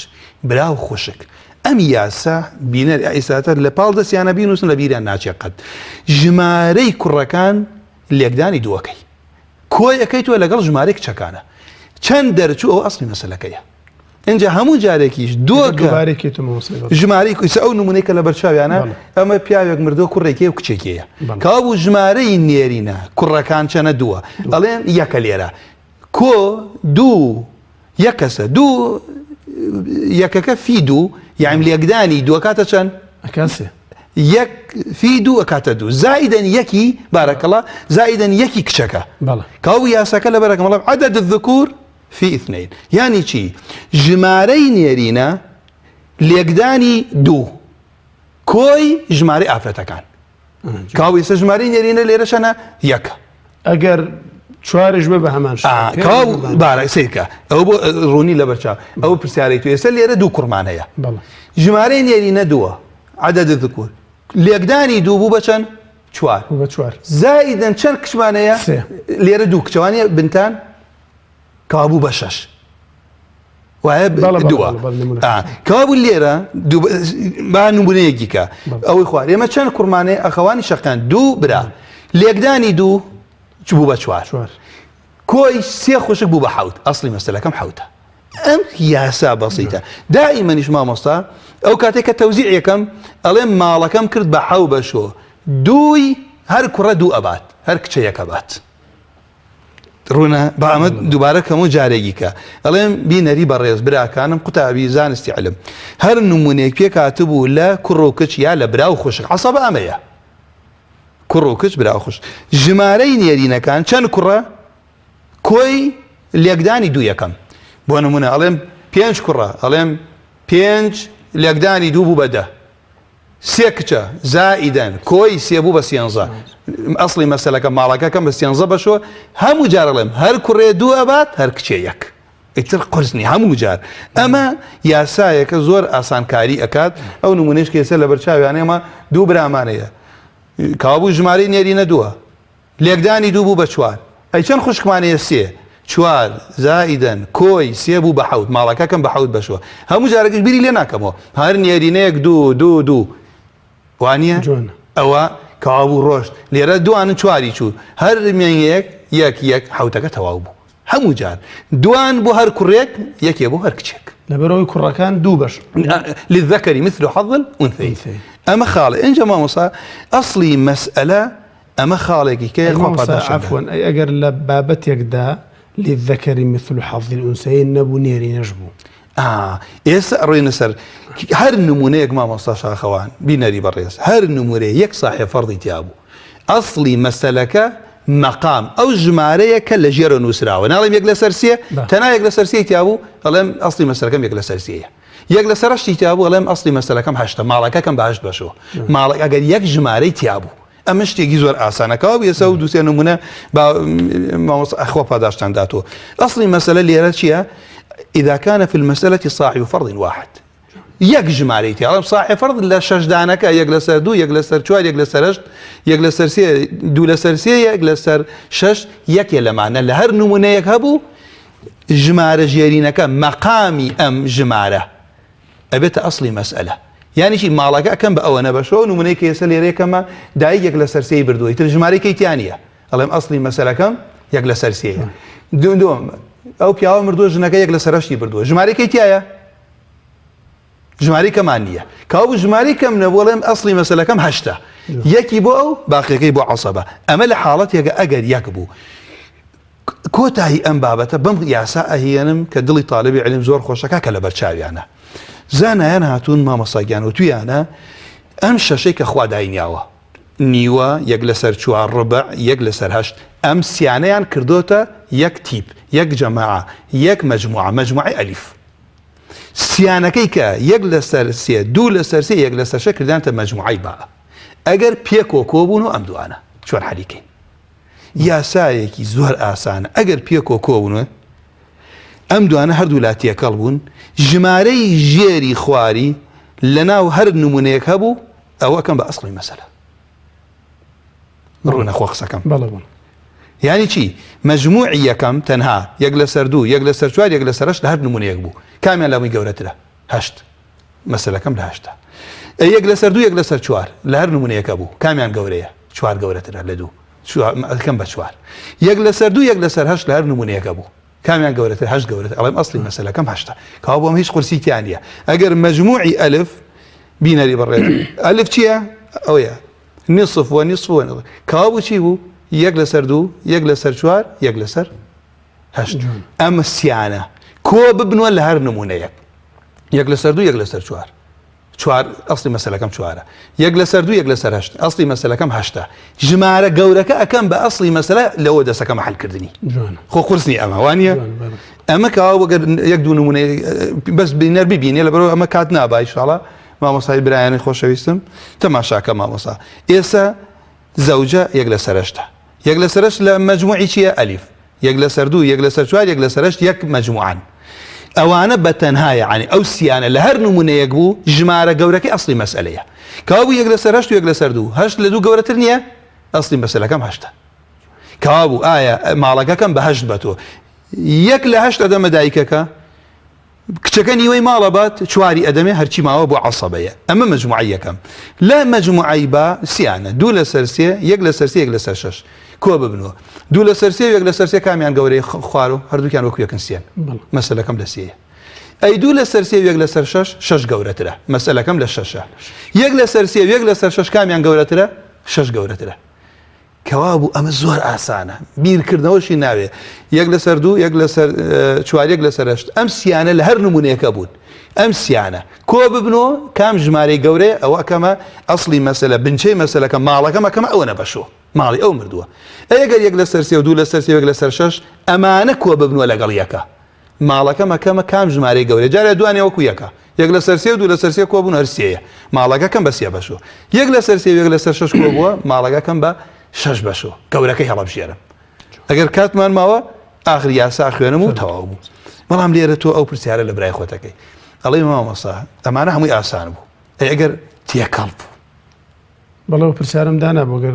برا و خوشک ئەم یاسا بینەر ئیساتە لە پاڵ دەستیانە بینوسن لە بیریان ناچێ قەت ژمارەی کوڕەکان لێکدانی دووەکەی کۆی ئەکەیتەوە لەگەڵ ژمارەی کچەکانە چەند دەرچوو ئەو ئەسلی مەسەلەکەیە ئینجا هەموو جارێکیش دووەکە ژمارەی کویسە ئەو نمونەی کە لە بەرچاویانە ئەمە پیاوێک مردووە کوڕێکی و کچێکیە کەوابوو ژمارەی نێرینە کوڕەکان چەنە دووە ئەڵێن یەکە لێرە کۆ دوو یەک کەسە دوو یەکەکە فی دوو یایم لێکدانی دووەکاتە چەند کەسێ یەک فی دوو ئەکاتە دوو زائیدەن یەکی بارەکەڵا زائیدەن یەکی کچەکە کاو یاساکە لە بەرەکەم بەڵام عدد الذکور فی اثنین یانی چی ژمارەی نێرینە لێکدانی دوو کۆی ژمارەی ئافرەتەکان کاو ئێستا ژمارەی نێرینە لێرە چەنە یەکە ئەگەر. چواریش بێ بە هەمان شێوە. ئا، کەوا بارە سەیرکە ئەوە بۆ ڕوونی لەبەرچاو ئەوە پرسیارەی تو ئێستا لێرە دوو کوڕمان هەیە بەڵێ. ژمارەی نێرینە دووە عدد الذکور لێکدانی دوو بوو بە چەند چوار بوو بە چوار. زائیدەن چەند کچمان هەیە سێ. لێرە دوو کچە وانیە بنتان کەوا بوو بە شەش وایە بەڵێ، بەڵێ، دووە بەڵێ، بەڵێ، نمونە. ئا، کەوا بوو لێرە دوو با نمونەیەکی کە بەڵێ. ئەوەی خوار ئێمە چەند کوڕمانەیە ئەخەوانی شەقیان دوو برا لێکدانی دوو چ بوو بە چوار چوار. کۆی سێ خوشک بوو بە حەوت ئەسڵی مەسەلەکەم حەوتە ئەم یاسا بەسیتە دائیمەنیش مامۆستا ئەو کاتێک کە تەوزیع یەکەم ئەڵێم ماڵەکەم کرد بە حەو بەشۆ دووی هەر کوڕە دوو ئەبات هەر کچە یەک ئەبات ڕوونە با ئەمە دووبارە کەم و جارێکی کە ئەڵێم بینەری بەڕێز براکانم قوتابی زانستی علم هەر نمونەیەک پێکهاتبوو لە کوڕ و کچ یا لە برا و خوشک عەسەبە ئەمەیە کوڕ و کچ برا و خوشک ژمارەی نێرینەکان چەند کوڕە کۆی لێکدانی دوو یەکەم بۆ نمونە ئەڵێم پێنج کوڕە ئەڵێم پێنج لێکدانی دوو بوو بە دە سێ کچە زائیدەن کۆی سێ بوو بە سێنزە ئەسڵی مەسەلەکە ماڵەکەکەم بە سێنزە بەشۆ هەموو جار ئەڵێم هەر کوڕێ دوو ئەبات هەر کچێ یەک ئیتر قورس نیە هەموو جار ئەمە یاسایەکە زۆر ئاسانکاری ئەکات ئەو نمونەیش کە ئێستا لەبەر چاویان ئێمە دوو برامانەیە کەوابوو ژمارەی نێرینە دووە لێکدانی دوو بوو بە چوار ئەی چەند خوشکمان هەیە سێ چوار زائیدەن کۆی سێ بوو بە حەوت ماڵەکەکەم بە حەوت بەشوە هەموو جارێکیش بیری لێ ناکەمەوە هەر نێرینەیەک دوو دوو دوو وانە ئەوە کەوابوو ڕۆشت لێرە دوانن چواری چوو هەر مێیەک یەک یەک حوتەکە تەواو بوو هەموو جار دوان بۆ هەر کوڕێک یەکێ بۆ هەر کچێک. لەبەرئەوەی کوڕەکان دوو بەش. للذکر مثل حظ الانثیین ئەمە خاڵێ ئینجا مامۆستا ئەسڵی مەسئەلە ئەمە خاڵێکی کە ئەی خوا مامۆستا پاداشت دەدات. عەفوەن ئەی ئەگەر لە بابەتێکدا للذکر مثل حظ الانثیین نەبوو نێرینەش بوو. ئا ئێستا ئەڕۆینە سەر هەر نمونەیەک مامۆستا شاخەوان بینەری بەڕێز هەر نمورەیە یەک ساحێب فەڕدی تیا بوو ئەسڵی مەسەلەکە مەقام ئەو ژمارەیە کە لە ژێرە نووسراوە ناڵێم یەک لەسەر سێ تەنها یەک لەسەر سێی تیا بوو ئەڵێم ئەسڵی مەسەلەکەم یەک لەسەر سێیە یەک لەسەر هەشتی تیا بوو ئەڵێم ئەسڵی مەسەلەکەم هەشتە ماڵەکەکەم بە هەشت بەشەوە ماڵەک ئەگەر یەک ژمارەی تیا بوو ئەمە شتێکی زۆر ئاسانە کەوا بوو ئێستا و دووسێ نمونە با مامۆستا ئەخوا پاداشتان داتەوە ئەسڵی مەسەلە لێرە چییە إذا كان في المسألة صاحب فرض واحد یەک ژمارەی تیا ئەڵێم صاحب فرض لە شەش دانەکە یەک لەسەر دوو یەک لەسەر چوار یەک لەسەر هەشت یەک لەسەر سێ دوو لەسەر سێ یەک لەسەر شەش یەکێ لەمانە لە هەر نمونەیەک هەبوو ژمارە ژێرینەکە مەقامی ئەم ژمارە ئەبێتە ئەسڵی مەسئەلە یانی چی ماڵەکە ئەکەم بە ئەوەنە بەشەوە نمونەی کە ئێستا لێرەیە کەمە دایک یەک لەسەر سێی بردووە ئیتر ژمارەی کەی تیا نییە ئەڵێم ئەسڵی مەسەلەکەم یەک لەسەر سێیە دوم ئەو پیاوە مردووە ژنەکە یەک لەسەر هەشتی بردووە ژمارەی کەی تایە ژمارەی کەمان نییە کاو ژمارەی کەم نەبوو ئەڵێم ئەسڵی مەسەلەکەم هەشتە یەکی بۆ ئەو باقیەکەی بۆ عەسەبە ئەمە لە حاڵەتێکە ئەگەر یەک بوو کۆتایی ئەم بابەتە بەم یاسا ئەهێنم کە دڵی تاالبی علم زۆر خۆشەکە کە لەبەر چاویانە زانایان هاتوون مامۆستا گیان وتویانە ئەم شەشەی کە خوا داینیاوە نیوە یەک لەسەر چوار ڕبع یەک لەسەر هەشت ئەم سیانەیان کردۆتە یەک تیپ یەک جەماعە یەک مەجموعە مەجموعەی ئەلیف سیانەکەی کە یەک لەسەر سێ دوو لەسەر سێ یەک لەسەر شە کردیانتە مەجموعەی با ئەگەر پێکۆ کۆبوون و ئەم دوانە چۆن حەلیکەین یاسایەکی زۆر ئاسانە ئەگەر پێکۆ کۆبوون و ئەم دوانە هەردوو لا تێکەڵ بوون ژمارەی ژێری خواری لەناو هەر نمونەیەک هەبوو ئەوە ئەکەم بە ئەسڵی مەسەلە ڕوونە خۆ قسەکەم بەڵێ بەڵێ یعنی چی مەجموعی یەکەم تەنها یەک لەسەر دوو یەک لەسەر چوار یەک لەسەر هەشت لە هەر نمونەیەک بوو کامیان لەمەی گەورەترە هەشت مەسەلەکەم لە هەشتە ئەی یەک لەسەر دوو یەک لەسەر چوار لە هەر نمونەیەکە بوو کامیان گەورەیە چوار گەورەترە لە دوو ئەکەم بە چوار یەک لەسەر دوو یەک لەسەر هەشت لە هەر نمونەیەکە بوو کامیان گەورەتر هەشت گەورەتر ئەڵێم ئەسلی مەسەلەکەم هەشتە کەوا بۆم هیچ قورسی تیا نییە ئەگەر مەجموعی ئەلف بینەری بەڕێز ئەلف چییە ئەوەیە نصف و نصف و نصف کەوا بوو چی بوو یەک لەسەر دوو یەک لەسەر چوار یەک لەسەر هەشت ئەم سیانە کۆ ببنوە لە هەر نمونەیەک یەک لەسەر دوو یەک لەسەر چوار چوار ئەسلی مەسەلەکەم چوارە یەک لەسەر دوو یەک لەسەر هەشت ئەسلی مەسەلەکەم هەشتە ژمارە گەورەکە ئەکەم بە ئەسلی مەسەلە لەوە دەسەکەم حلکردنی خۆ قورس نیە ئەمە وانە ئەمە کەوا وەگەر یەک دوو نمونە بەس بینەر ببینێ لە بەرەوە ئەمە کات نابا ئیشاڵا مامۆسای برایانی خۆشەویستم تەماشاکە مامۆسا ئێستا زەوجە یەک لەسەر هەشتە یەک لەسەر هەشت لە مەجموعی چییە ئەلیف. یەک لەسەر دوو، یەک لەسەر چوار، یەک لەسەر هەشت یەک مەجموعەن. ئەوانە بە تەنها یەعنی ئەو سیانە لە هەر نمونەیەک بوو ژمارە گەورەکەی ئەسڵی مەسئەلەیە. کەوابوو یەک لەسەر هەشت و یەک لەسەر دوو، هەشت لە دوو گەورەتر نییە؟ ئەسڵی مەسەلەکەم هەشتە. کەوابوو ئایا ماڵەکەکەم بە هەشت بە تۆ یەک لە هەشت ئەدەمە دایکەکە؟ کچەکە نیوەی ماڵ ئەبات چواری ئەدەمێ هەرچی ماوە بۆ عەسەبەیە ئەمە مەجموعەی یەکەم لە مەجموعەی با سیانە دوو لەسەر سێ یەک لەسەر سێ یەک لەسەر شەش کۆ ببنەوە دوو لەسەر سێ و یەک لەسەر سێ کامیان گەورەی خوارو هەردووکیان وەکو یەکن سێن مەسەلەکەم لە سێیە ئەی دوو لەسەر سێ و یەک لەسەر شەش شەش گەورەترە مەسەلەکەم لە شەشە یەک لەسەر سێ و یەک لەسەر شەش کامیان گەورەترە شەش گەورەترە کەوابوو ئەمە زۆر ئاسانە بیرکردنەوەشی ناوێ یەک لەسەر دوو یەک لەسەر چوار یەک لەسەر هەشت ئەم سیانە لە هەر نمونەیەکە بوون ئەم سیانە کۆ ببنەوە کام ژمارەی گەورەیە ئەوە کەمە ئەسڵی مەسەلە بنچەی مەسەلەکە ماڵەکەم ئەکەمە ئەوە نەبەشۆ ماڵی ئەو مردووە ئەگەر یەک لەسەر سێ و دوو لەسەر سێ یەک لەسەر شەش ئەمانە کۆ ببنەوە لەگەڵ یەکە ماڵەکەم ئەکەمە کام ژمارەی گەورەیە جارێ دوانێ وەکو یەکە یەک لەسەر سێ و دوو لەسەر سێ کۆبوون هەر سێیە ماڵەکەکەم بە سێ بەشۆ یەک لەسەر سێ و یەک لەسەر شەش کۆبووە ماڵەکەکەم بە شەش بەشۆ گەورەکەی هەڵەبژێرم ئەگەر کاتمان ماوە ئاخر یاسا خوێنم و تەواو بوو بەڵام لێرە تۆ ئەو پرسیارە لە برای خۆتەکەی ئەڵێ مامۆستا ئەمانە هەمووی ئاسان بوو ئەی ئەگەر تێکەڵ بوو بەڵێ ئەو پرسیارم دانا بۆ گەر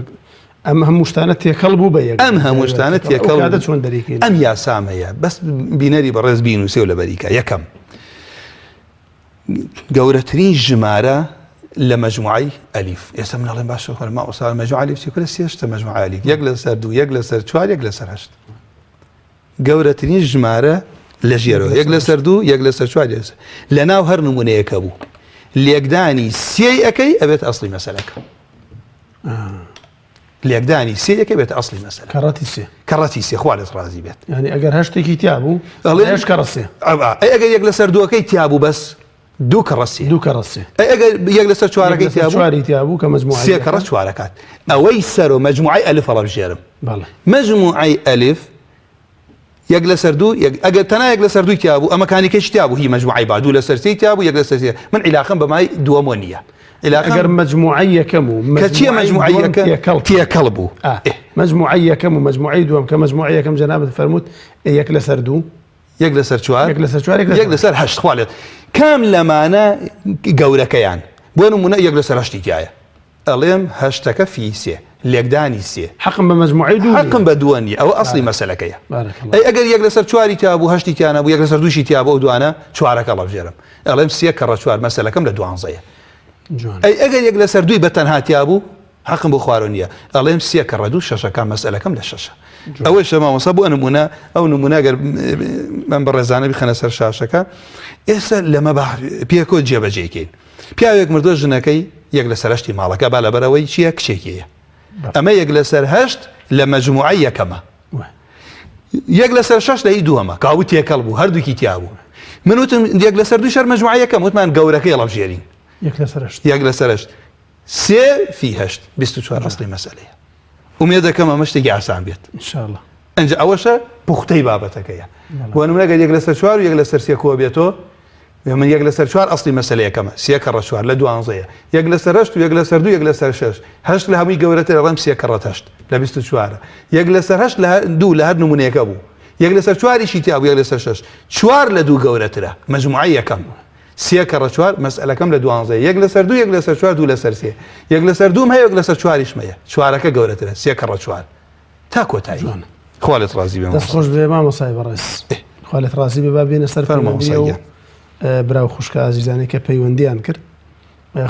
ئەم هەموو شتانە تێکەڵ بوو بە یەک ئەم هەموو شتانە تێکەڵ کاتە چۆن دەریکەین ئەم یاسامەیە بەس بینەری بەڕێز بینوسێ و لەبەریکە یەکەم گەورەترین ژمارە لە مەجموعەی ئەلیف ئێستا من ئەڵێم باشە خۆر مامۆستا مەجموعە ئەلیف چی کورە سێ شتە مەجموعە ئەلیف یەک لەسەر دوو یەک لەسەر چوار یەک لەسەر هەشت گەورەترین ژمارە لە ژێرەوە یەک لەسەر دوو یەک لەسەر چوار لەسەر لە ناو هەر نمونەیەکە بوو لێکدانی سێی ئەەکەی ئەبێت ئەسڵی مەسەلەکە لێکدانی سێیەکە بێت ئەسڵی مەسەلە کەڕەتی سێ کەڕەتی سێ خوا لێت ڕازی بێت یعنی ئەگەر هەشتێکی تیا بوو ئەڵێ کەڕە سێ ئەی ئەگەر یەک لەسەر دووەکەی تیا بوو بەس دوو کەڕە سێ دوو کەڕە سێ ئەی ئەگەر یەک لەسەر چوارەکەی تیا بوو چواری تیا بوو کە مەجموعە سێ کەڕە چوارەکات ئەوەی سەر و مەجموعەی ئەلف هەڵەبژێرم بەڵێ مەجموعەی ئەلف یەک لەسەر دوو یەک ئەگەر تەنها یەک لەسەر دووی تیا بوو ئەمە کانیکەش تیا بوو هی مەجموعەی با دوو لەسەر سێی تیا بوو یەک لەسەر سێ من عیلاقەم بە مای دووەمەوە نییە عیلاقەم ئەگەر مەجموعەی یەکەم و کە چییە مەجموعەی دووەم یەکەم تێکەڵ تێکەڵ بوو ئا، ئێ. مەجموعەی یەکەم و مەجموعەی دووەم کە مەجموعەی یەکەم جەنابت فەرمووت یەک لەسەر دوو یەک لەسەر چوار یەک لەسەر چوار یەک لەسەر هەشت خوا لێت کام لەمانە گەورەکەیان بۆ نمونە یەک لەسەر هەشتی تایە ئەڵێم هەشتەکە فی سێ لێکدانی سێ حەقم بە مەجموعەی دوو حەقم بە دووە نییە ئەوە ئەسڵی مەسەلەکەیە ئەی ئەگەر یەک لەسەر چواری تیا بوو هەشتی تیا نەبوو یەک لەسەر دووشی تیا بوو ئەو دوانە چوارەکە هەڵەبژێرم ئەڵێم سێ کەڕە چوار مەسەلەکەم لە دوانزەیە ئەی ئەگەر یەک لەسەر دووی بە تەنها تیا بوو حەقم بۆ خوارەوە نییە ئەڵێم سێ کەڕە دوو شەشەکان مەسئلەکەم لە شەشە ئەوەیشە مامۆستا بۆ نمونە ئەو نمونە گەر من بەڕێزانە بخەنە سەر شاشەکە ئێستا لەمە پێکۆ جێبەجێکەین پیاوێک مردووە ژنەکەی یەک لەسەر هەشتی ماڵەکە با لەبەرەوەی چییە کچێکیە ئەمە یەک لەسەر هەشت لە مەجموعە یەکەمە یەک لەسەر شەش لە هی دووەمە کاو تێکەڵ بوو هەردووکی تیا بوو من وتم یەک لەسەر دوو شەر مەجموعە یەکەم وتمان گەورەکەی ڵەبژێرین یەک لەسەر هەشت یەک لەسەر هەشت سێ فی هەشت 24 ئەسڵی مەسەلەیە ئومێد دەکەم ئەمە شتێکی ئاسان بێت إن شاء الله ئەنجا ئەوەشە پوختەی بابەتەکەیە بۆ نمونە گەر یەک لەسەر چوار و یەک لەسەر سێ کۆ بێتەوە من یەک لەسەر چوار ئەسڵی مەسەلەیەکەمە سێ کەڕە چوار لە دوانزەیە یەک لەسەر هەشت و یەک لەسەر دوو یەک لەسەر شەش هەشت لە هەمووی گەورەترە ڕێم سێ کەڕەت هەشت لە 24 یەک لەسەر هەشت لە دوو لە هەر نمونەیەکە بوو یەک لەسەر چواریشی تیا بوو یەک لەسەر شەش چوار لە دوو گەورەترە مەجموعەی یەکەم سێ کەڕە چوار مەسئەلەکەم لە دوانزەیە یەک لەسەر دوو یەک لەسەر چوار دوو لەسەر سێ یەک لەسەر دووم هەیە یەک لەسەر چواریشم هەیە چوارەکە گەورەترە سێ کەڕە چوار تا کۆتایی جوانە. خوا لێت ڕازی بێ دەست مامۆستا. خۆش بێ مامۆستای بەڕێز خوا لێت ڕازی بێ با بێنە سەر فەرموو پەیوەندی مامۆستا و گیان. برا و خوشکە ئازیزانەی کە پەیوەندیان کرد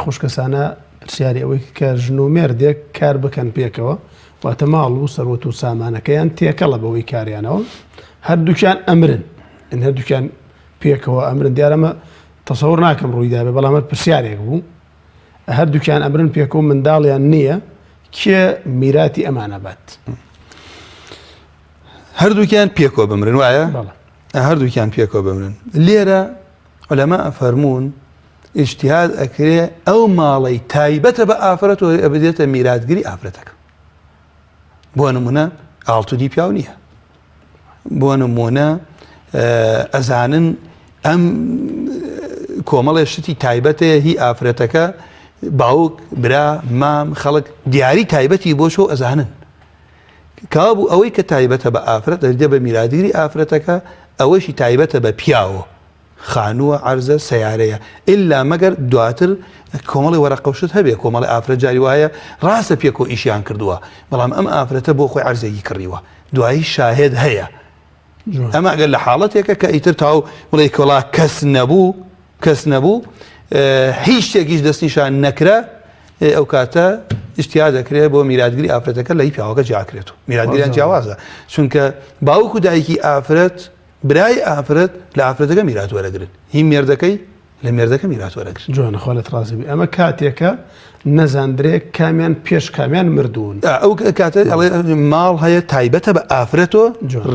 خوشکە سانا پرسیاری ئەوەی کرد کە ژن و مێردێک کار بکەن پێکەوە واتە ماڵ و سەروەت و سامانەکەیان تێکەڵە بەوەی کاریانەوە هەردووکیان ئەمرن ئەن هەردووکیان پێکەوە ئەمرن دیارەمە تەسەور ناکەم ڕوویدابێ بەڵام هەر پرسیارێک بوو هەردووکیان ئەمرن پێکەوە منداڵیان نییە کێ میراتی ئەمانە بات؟ هەردووکیان پێکەوە بمرن وایە؟ هەردووکیان پێکەوە بمرن لێرە علەما ئەفەرموون ئیجتیهاد ئەکرێ ئەو ماڵەی تایبەتە بە ئافرەت و ئەبدێتە میراتگری ئافرەتەکە بۆ نمونە ئاڵتونی پیاو نییە بۆ نمونە ئەزانن ئەم کۆمەڵێ شتی تایبەتەیە هی ئافرەتەکە باوک برا مام خەڵک دیاری تایبەتی بۆ شۆ ئەزانن. کەوابوو ئەوەی کە تایبەتە بە ئافرەت دەدرێ بە میراتگری ئافرەتەکە، ئەوەشی تایبەتە بە پیاو، خانووە، عەرزە، سەیارەیە، ئیلا مەگەر دواتر کۆمەڵی وەرەقە و شت هەبێ، کۆمەڵی ئافرەت جاری وایە ڕاستە پێکەوە ئیشیان کردووە، بەڵام ئەم ئافرەتە بۆ خۆی عەرزێکی کڕیوە، دوایی شاهێد هەیە. ئەمە ئەگەر لە حاڵەتێکە کە ئیتر تاو بڵێ کۆڵا کەس نەبوو، کەس نەبوو هیچ شتێکیش دەستنیشان نەکرا ئەو کاتە ئیشتیا دەکرێت بۆ میراتگری ئافرەتەکە لە هی پیاوەکە جیاکرێت و میراتگریان جیاوازە چونکە باوک و دایکی ئافرەت برای ئافرەت لە ئافرەتەکە میرات وەرەگرن هی مێردەکەی لە مێردەکە میرات وەرەگرن. جوانە خوا لێت ڕازی بی ئەمە کاتێکە نەزاندرێ کامیان پێش کامیان مردوون. ئەو کاتە ئەڵێ ماڵ هەیە تایبەتە بە ئافرەتۆ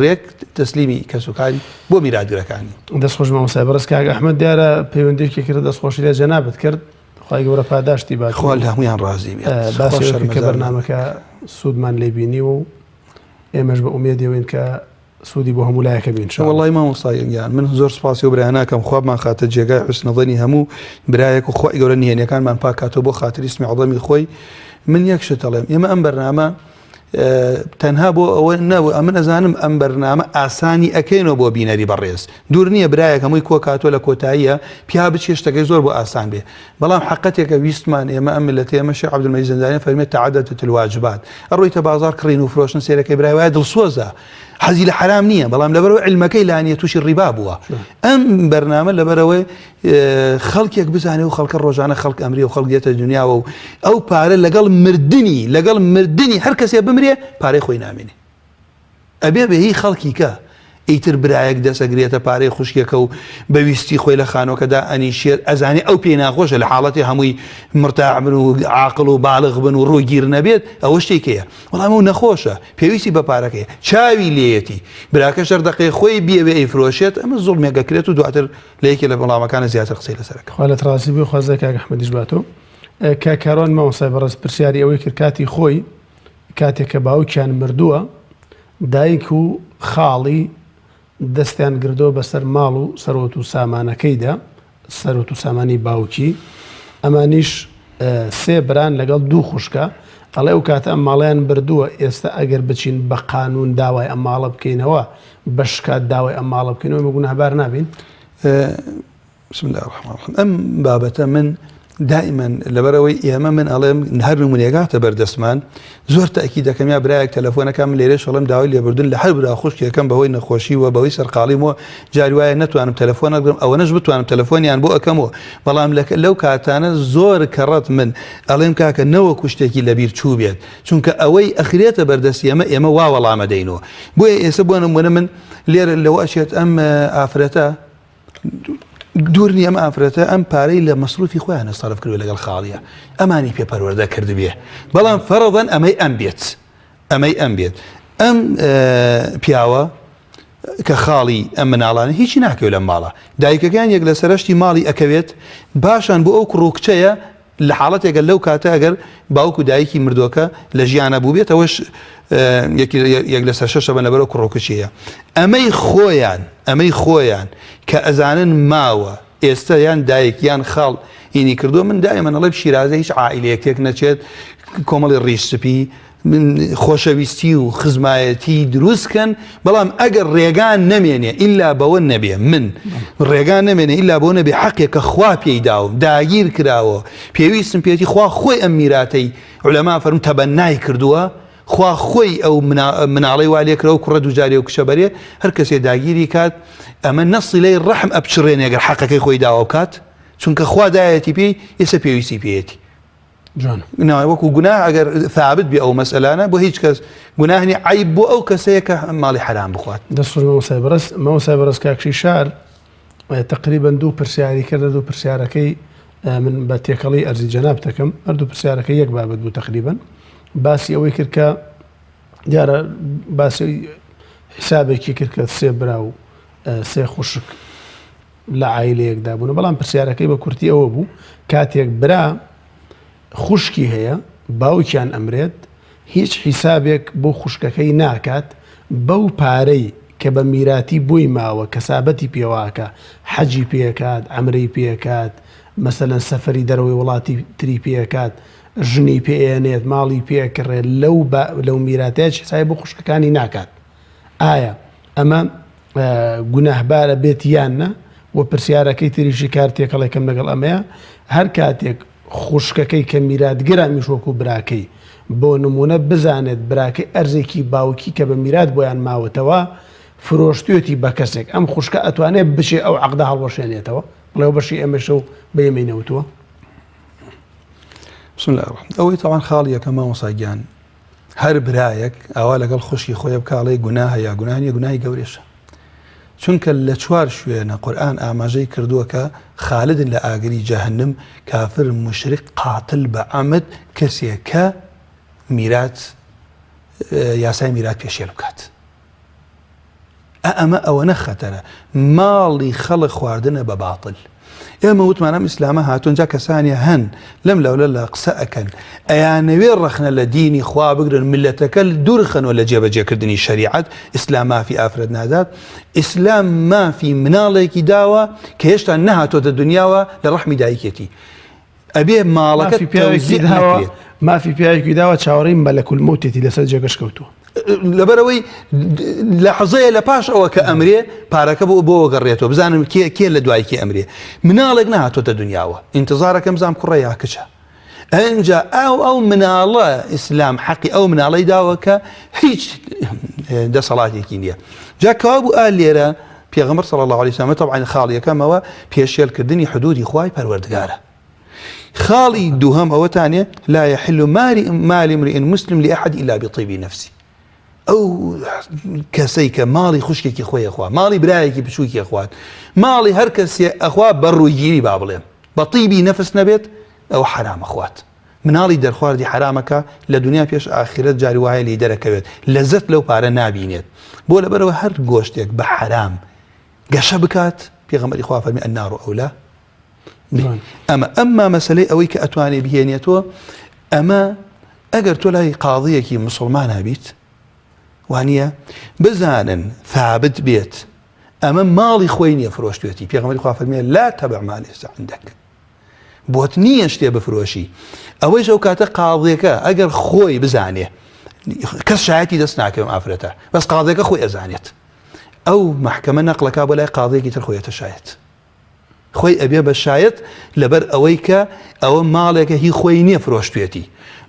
ڕێک تەسلیمی کەسوکاری بۆ میراتگرەکانی. دەست خۆش مامۆستای بەڕێز کاک ئەحمەد دیارە پەیوەندیەکی کرد دەست خۆشی لە جەنابت کرد خوای گەورە پاداشتی بات خوا لە هەموویان ڕازی بێت باسی ئەوە کە بەرنامەکە سوودمان لێ بینیوە و ئێمەش بە ئومێدەوەین کە سوودی بۆ هەموو لایەکە بێ ان شاء الله. وەڵی مامۆستا گیان من زۆر سوپاسی ئەو برایانە ئەکەم خوا بمانخاتە جێگای حوسنە زەنی هەموو برایەک و خوای گەورە نهێنیەکانمان پاک کاتەوە بۆ خاتری اسمی عەزەمی خۆی من یەک شت ئەڵێم ئێمە ئەم بەرنامە تەنها بۆ ئەوە نەبوو ئەمن ئەزانم ئەم بەرنامە ئاسانی ئەکەینەوە بۆ بینەری بەڕێز دوور نییە برایەک هەمووی کۆکاتۆ لە کۆتاییە پیا بچێ شتەکەی زۆر بۆ ئاسان بێ بەڵام حەقەتێکە ویستمان ئێمە ئەم ملەتە ئێمە شێخ عەبدولمەجید زەنجانی فەرمێ تعددت الواجبات ئەڕۆیتە بازاڕ کڕین و فرۆشتن سێرەکەی برای وایە دڵسۆزە حەزی لە حەرام نییە بەڵام لەبەرەوە علمەکەی لانیە تووشی ڕیبا بووە ئەم بەرنامە لەبەرەوەی خەڵکێک بزانێ و خەڵکە ڕۆژانە خەڵک ئەمری و خەڵک دێتە دنیاوە و ئەو پارە لەگەڵ مردنی لەگەڵ مردنی هەر کەسێ بمرێ پارەی خۆی نامێنێ ئەبێ بە هی خەڵکی کە ئیتر برایەک دەسەگرێتە پارەی خوشکێکە و بە ویستی خۆی لە خانۆکەدا ئەنیشێت ئەزانێ ئەو پێی ناخۆشە لە حاڵەتی هەمووی مرتاح بن و عاقڵ و بالغ بن و ڕووگیر نەبێت ئەوە شتێکەیە بەڵام ئەو نەخۆشە پێویستی بە پارەکەی چاوی لێیەتی براکە شەردەقەی خۆی بیەوێ ئەیفرۆشێت ئەمە زوڵمێک ئەکرێت و دواتر لە یەکێ لە وەڵامەکانە زیاتر قسەی لەسەر ئەکەم. خوا لێت ڕازی بێ خوازە کاک ئەحمەدیش باتۆ. کاک کاروان مامۆستای بەڕێز پرسیاری ئەوەی کرد کاتی خۆی کاتێک کە باوکیان مردووە دایک و خاڵی دەستیان گردووە بەسەر ماڵ و سەروەت و سامانەکەیدا سەروەت و سامانی باوکی ئەمانیش سێ بران لەگەڵ دوو خوشکە ئەڵێ ئەو کاتە ئەم ماڵیان بردووە ئێستا ئەگەر بچین بە قانون داوای ئەم ماڵە بکەینەوە بە شکات داوای ئەم ماڵە بکەینەوە ئێمە گوناهبار نابین؟ بسم الله الرحمن الرحیم ئەم بابەتە من دائما لەبەرەوەی ئێمە من ئەڵێم هەر نمونەیەکاتە بەردەستمان زۆر تاکی دەکەم یا برایەک تەلەفۆنەکە من لێرەش ئەڵێم داوای لێبوردن لە هەر برا خوشکێکەم بەهۆی نەخۆشی و بەهۆی سەرقاڵیمەوە جاری وایە نەتوانم تەلەفۆن ئەگرم ئەوەنەش بتوانم تەلەفۆنیان بۆ ئەکەمەوە بەڵام لەو کاتانە زۆر کەڕەت من ئەڵێم کاکە نەوەکو شتێکی لەبیر چوو بێت چونکە ئەوەی ئەخرێتە بەردەستی ئێمە ئێمە وا وەڵامە دەینەوە بۆیە ئێستا بۆ نمونە من لێرە لەوە ئەچێت ئەم ئافرەتە دوور نیە ئەم ئافرەتە ئەم پارەی لە مەسروفی خۆیانە سەرف کردوە لەگەڵ خاڵیە ئەمانی پێ پەروەردە کردبێ بەڵام فەرەضەن ئەمەی ئەم بێت ئەمەی ئەم بێت ئەم پیاوە کە خاڵی ئەم مناڵانە هیچی ناکەوێت لەم ماڵە دایکەکان یەک لە سەرشتی ماڵی ئەکەوێت باشان بۆ ئەو کوڕ و کچەیە لە حاڵەتێکە لەو کاتە ئەگەر باوک و دایکی مردووەکە لە ژیانە بووبێت ئەوەش یەک لەسەر شەشە بە لەبەرەوە کوڕ و کچیە ئەمەی خۆیان ئەمەی خۆیان کە ئەزانن ماوە ئێستا یان دایک یان خاڵ ئینی کردووە من دایمە ئەڵێم شیرازە هیچ عائیلەیەک تێک نەچێت کۆمەڵی ڕیش سپی خۆشەویستی و خزمایەتی دروست کەن بەڵام ئەگەر ڕێگا نەمێنێ ئیلا بەوە نەبێ من ڕێگا نەمێنێ ئیلا بۆ نەبێ حەقێک کە خوا پێی داوم داگیر کراوە پێویستم پێێتی خوا خۆی ئەم میراتەی علەما فەرم تەبەنای کردووە خوا خۆی ئەو مناڵی وا لێکرا و کوڕە دووجارێ و کچە بەرێ هەر کەسێ داگیری کات ئەمە نەسیلەی ڕەحم ئەپچڕێنێ گەر حەقەکەی خۆی داوا بکات چونکە خوا دایەتی پێی ئێستا پێویستی پێیەتی جوانە. نا وەکو گوناه ئەگەر ثابت بێ ئەو مەسئلانە بۆ هیچ کەس گوناه نیە عەیب بۆ ئەو کەسەیە کە ماڵی حەرام بخوات. دەست خۆش مامۆستای بەڕێز. مامۆستای بەڕێز کاک شیشار تەقریبەن دوو پرسیاری کرد هەردوو پرسیارەکەی من بە تێکەڵی ئەرزی جەنابت دەکەم هەردوو پرسیارەکە یەک بابەت بوو تەقریبەن باسی ئەوەی کرد کە دیارە باسی حسابێکی کرد کە سێ برا و سێ خوشک لە عایلەیەکدا بوون بەڵام پرسیارەکەی بە کورتی ئەوە بوو کاتێک برا خوشکی هەیە باوکیان ئەمرێت هیچ حیسابێک بۆ خوشکەکەی ناکات بەو پارەی کە بە میراتی بۆی ماوە کەسابەتی پێواکە حەجی پێکات عەمرەی پێکات مەسەلەن سەفەری دەرەوەی وڵاتی تری پێکات. ژنی پێ ئێنێت ماڵی پێ ئەکڕێت لەو لەو میراتەیە هیچ حسابی بۆ خوشکەکانی ناکات ئایا ئەمە گوناهبارە بێت یان نا؟ وە پرسیارەکەی تریشی کار تێکەڵێکم لەگەڵ ئەمەیە هەر کاتێک خوشکەکەی کە میراتگرە ئەمیش وەکو براکەی بۆ نمونە بزانێت براکەی ئەرزێکی باوکی کە بە میرات بۆیان ماوەتەوە فرۆشتوێتی بە کەسێک ئەم خوشکە ئەتوانێت بچێ ئەو عەقدە هەڵوەشێنێتەوە بڵێ ئەو بەشی ئێمەشە و بە ئێمەی نەوتووە؟ بسم الله الرحمن ئەوەی تاوان خاڵی یەکەم مامۆستا گیان هەر برایەک ئاوا لەگەڵ خوشکی خۆی بکا ئەڵێی گوناهە یا گوناه نیە گوناهی گەورەشە چونکە لە چوار شوێنە قورئان ئاماژەی کردووە کە خالدن لە ئاگری جەهەنم کافر مشرک قاتل بە عەمد کەسێک کە میرات یاسای میرات پێشێل بکات ئا ئەمە ئەوەنە خەتەرە ماڵی خەڵک خواردنە بە باتل ئێمە وتمان ئەم ئیسلامە هاتوون جا کەسانی هەن لەم لەولە لە قسە ئەکەن ئەیانەوێ ڕەخنە لە دینی خوا بگرن ملەتەکە دوورخەنەوە لە جێبەجێکردنی شەریعەت ئیسلام مافی ئافرەت نادات ئیسلام مافی مناڵێکی داوە کە هێشتا نەهاتۆتە دنیاوە لە ڕەحمی دایکێتی ئەبێ ماڵەکە مافی پیاوێکی تەوزیع داوە نەکرێت. مافی پیاوێکی داوە چاوەڕێی مەلەکول مەوتێتی لەسەر جێگەش کەوتووە. لەبەرئەوەی لەحزەیە لە پاش ئەوە کە ئەمرێ پارەکە بۆ بۆ گەڕێتەوە بزانم کێ کێ لە دوای کێ ئەمرێ مناڵێک نەهاتۆتە دنیاوە ئینتظارەکەم بزانم کوڕە یا کچە ئەنجا ئەو ئەو مناڵە ئیسلام حەقی ئەو مناڵەی داوە کە هیچ دەسەڵاتێکی نییە جا کەوابوو ئا لێرە پێغەمبەر صلی الله علیه وسلم طبعا خاڵ یەکەمەوە پێشێلکردنی حدودی خوای پەروەردگارە خاڵی دووهەم ئەوەتانێ لا يحل مال امرئ مسلم لأحد إلا بطيب نفسه ئەو کەسەی کە ماڵی خوشکێکی خۆی ئەخوا ماڵی برایەکی بچووکی ئەخوات ماڵی هەر کەسێ ئەخوا بە ڕوویگیری با بڵێم بە طیبی نەفس نەبێت ئەو حەرامە خوات مناڵی دەرخواردی حەرامەکە لە دنیا پێش ئاخرەت جاری وایە لی دەرەکەوێت لەزەت لەو پارە نابینێت بۆ لەبەرەوە هەر گۆشتێک بە حەرام گەشە بکات پێغەمبەری خوا فەرمی النار ئەولا ئەمە ئەمما مەسلەی ئەوەی کە ئەتوانێ بهێنێتەوە ئەمە ئەگەر تۆ لای قاضیەکی مسلمان هەبیت وانە بزانن ثابت بێت ئەمە ماڵی خۆی نییە فرۆشتێتی پێغەمبەری خوا فەرمیێ لا تبع ما ليس عندك بۆت نییە شتێ بفرۆشی ئەوەیش ئەو کاتە قاضیەکە ئەگەر خۆی بزانێ کەس شایەتی دەست ناکەم ئافرەتە بەس قاضیەکە خۆی ئەزانێت ئەو محکمە نەقلەکە بۆ لای قاضیەکی تر خۆیەتە شایەت خۆی ئەبێ بە شایەت لەبەر ئەوەی کە ئەوە ماڵێکە هی خۆی نییە فرۆشتوێتی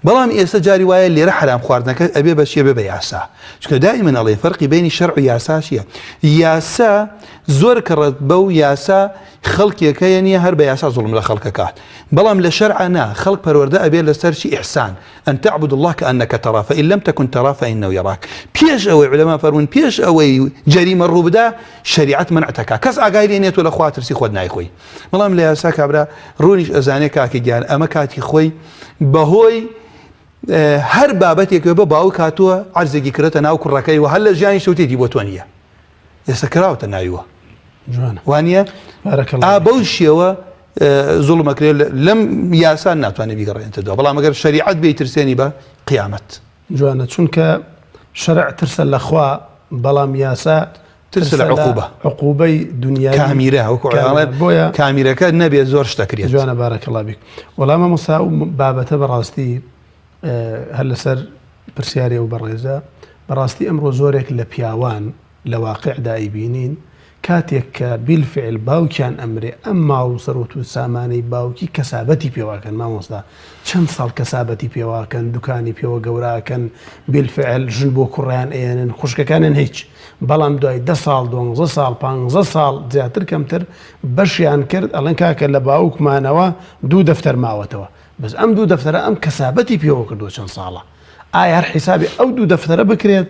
بەڵام ئێستا جاری وایە لێرە حرام خواردنەکە ئەبێ بە چیە بێ بە یاسا چونکە دائیمەن ئەڵێ فەرقی بینی شەرع و یاسا چییە یاسا زۆر کەڕەت بەو یاسا خەڵکێک هەیە نییە هەر بە یاسا زوڵم لە خەڵکەکات بەڵام لە شەرع نا خەڵک پەروەردە ئەبێ لەسەر چی ئیحسان ان تعبد الله كأنك تراه فإن لم تكن تراه فإنه يراك پێش ئەوەی علەما فەرموون پێش ئەوەی جەریمە ڕووبدا شەریعەت مەنعتەکا کەس ئاگای لێ نیە تۆ لە خوا ترسی خۆت نایخۆی بەڵام لە یاسا کابرا ڕوونیش ئەزانێ کاکە گیان ئەمە کاتی خۆی بەهۆی هەر بابەتێک بە باوک هاتووە عەرزێکی کرێتە ناو کوڕەکەی و هەر لە ژیانی شوتێتی بۆ تۆ نییە ئێستا کراوەتە ناویوە وانە ئا بەو شێوە زوڵمەکرێت لەم یاسان ناتوانێت بیگەڕێنێتە دو بەڵام ئەگەر شەریعەت بێ ترسێنی بە قیامەت جوانە چونکە شەرع ترسە لە خوا بەڵام یاسا ترسە لە عقوبە عقوبەی دنیای کامیرە وەکو ئەڵێن بۆیە کامیرەکە نەبێت زۆر شتە کرێت جوانە بارك الله بیک وەڵام مامۆستا ئەو بابەتە بەڕاستی هەر لەسەر پرسیاری ئەو بەڕێزە بەڕاستی ئەمڕۆ زۆرێک لە پیاوان لە واقعدا ئەیبینین کاتێک کە بیلفعل باوکیان ئەمرێ ئەم ماڵ و سەروەت و سامانەی باوکی کەسابەتی پێواکەن مامۆستا چەند ساڵ کەسابەتی پێواکەن دوکانی پێوە گەوراکەن بیلفعل ژن بۆ کوڕیان ئێنن خوشکەکانیان هیچ بەڵام دوای دە ساڵ دوانزە ساڵ پانزە ساڵ زیاتر کەمتر بەشیان کرد ئەڵێن کاکە لە باوکمانەوە دوو دەفتەر ماوەتەوە بەس ئەم دوو دەفتەرە ئەم کەسابەتی پێوە کردووە چەند ساڵە ئایا هەر حیسابی ئەو دوو دەفتەرە بکرێت؟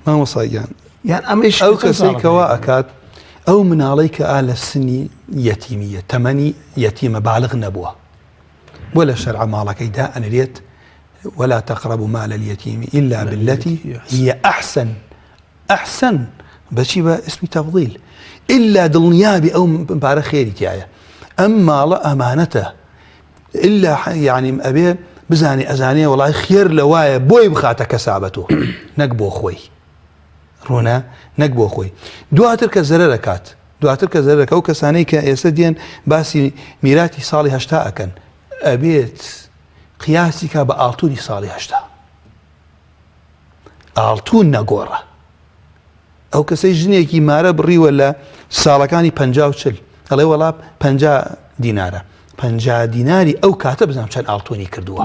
مامۆستا گیان یان ئەمەیش ئەو کەسەی کەوا ئەکات ئەو مناڵەی کە ئا لە سنی یەتیمیە تەمەنی یەتیمە بالغ نەبووە بۆ لە شەرع ماڵەکەی دا ئەنرێت ولا تقربوا مال اليتيم إلا بالتي هي أحسن أحسن بەچی بە اسمی تفضیل إلا دڵنیابی ئەو پارە خێری تایە ئەم ماڵە ئەمانەتە ئیلا یانی ئەبێ بزانێ ئەزانێ وەڵای خێر لە وایە بۆی بخاتە کەسابەتۆ نەک بۆ خۆی ڕوونە نەک بۆ خۆی دواتر کە زەرەرەکات دواتر کە زەرەکە ئەو کەسانەی کە ئێستا دێن باسی میراتی ساڵی هەشتا ئەکەن ئەبێت. قیاسی کا بە ئاڵتونی ساڵی 80 ئاڵتون نەگۆڕە ئەو کەسەی ژنێکی مارە بڕیوە لە ساڵەکانی پەنجا و چل ئەڵێ وەڵا پەنجا دینارە پەنجا دیناری ئەو کاتە بزانم چەند ئاڵتونی کردووە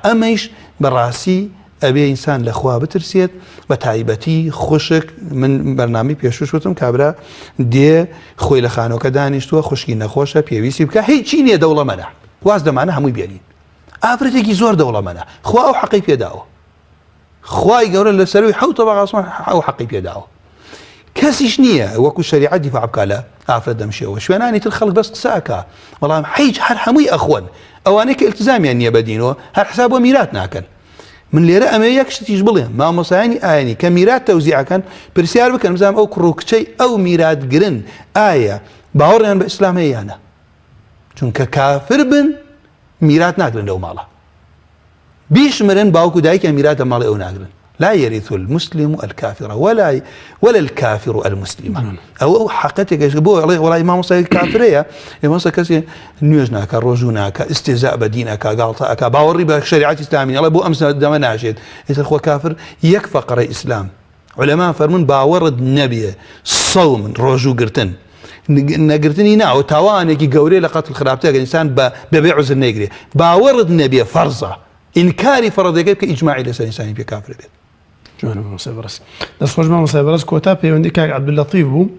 ئەمەیش بەڕاستی ئەبێ ئینسان لە خوا بترسێت بە تایبەتی خوشک من بەرنامی پێشوش وتم کابرا دێ خۆی لە خانۆکە دانیشتووە خوشکی نەخۆشە پێویستی بکە هیچی نییە دەوڵەمەنە واز دەمانە هەمووی بێنین ئافرەتێکی زۆر دەوڵەمەنە خوا ئەو حەقی پێداوە خوای گەورە لە سەروی حەوت تەبەق ئاسمان ئەو حەقی پێداوە کەسیش نییە وەکو شەریعەت دیفاع بکا لە ئافرەت دەم شێوە شوێنانی تر خەڵک بەس قسە ئەکا بەڵام حیج هەر هەمووی ئەخۆن ئەوانەی کە التزامیان نییە بە دینەوە هەر حساب بۆ میرات ناکەن من لێرە ئەمێ یەک شتیش بڵێم مامۆسایانی ئاینی کە میرات تەوزیعەکەن پرسیار بکەن بزانم ئەو کوڕ و کچەی ئەو میراتگرن ئایا باوەڕیان بە ئیسلام هەیە یان نا چونکە کافر بن میرات ناگرن لەو ماڵە بیشمرن باوک و دایکیان میرات لە ماڵی ئەو ناگرن لا يرث المسلم الكافر ولا ولا الكافر المسلم ئەو ئەو حقەتێکش بۆ ئەڵێ وڵی مامۆستای کافرەیە مامۆستا کەسێ نوێژ ناکە ڕۆژوو ناکە ئیستیزا بە دین ئەکا گاڵتە ئەکا باوەڕی بە شەریعەتی ئیسلامی ئەڵێ بۆ ئەم دەمە ناژێت ئیتر خۆ کافر یەک فەقڕەی ئیسلام عولەما فەرموون باوەڕت نەبێ سەوم ڕۆژوو گرتن نەگرتنی نا ئەو تاوانێکی گەورەی لە قەتل خراپترە گەر ئینسان بە بەبێ عوزر نەیگرێ باوەڕت نەبێ فەرزە ئینکاری فەرزەکەی بکە ئیجماعی لەسەر ئینسانی پێ کافر بێت. جوانە مامۆستای بەڕێز. دەست خۆش مامۆستای بەڕێز کۆتا پەیوەندی کاک عەبدوللەتیف بوو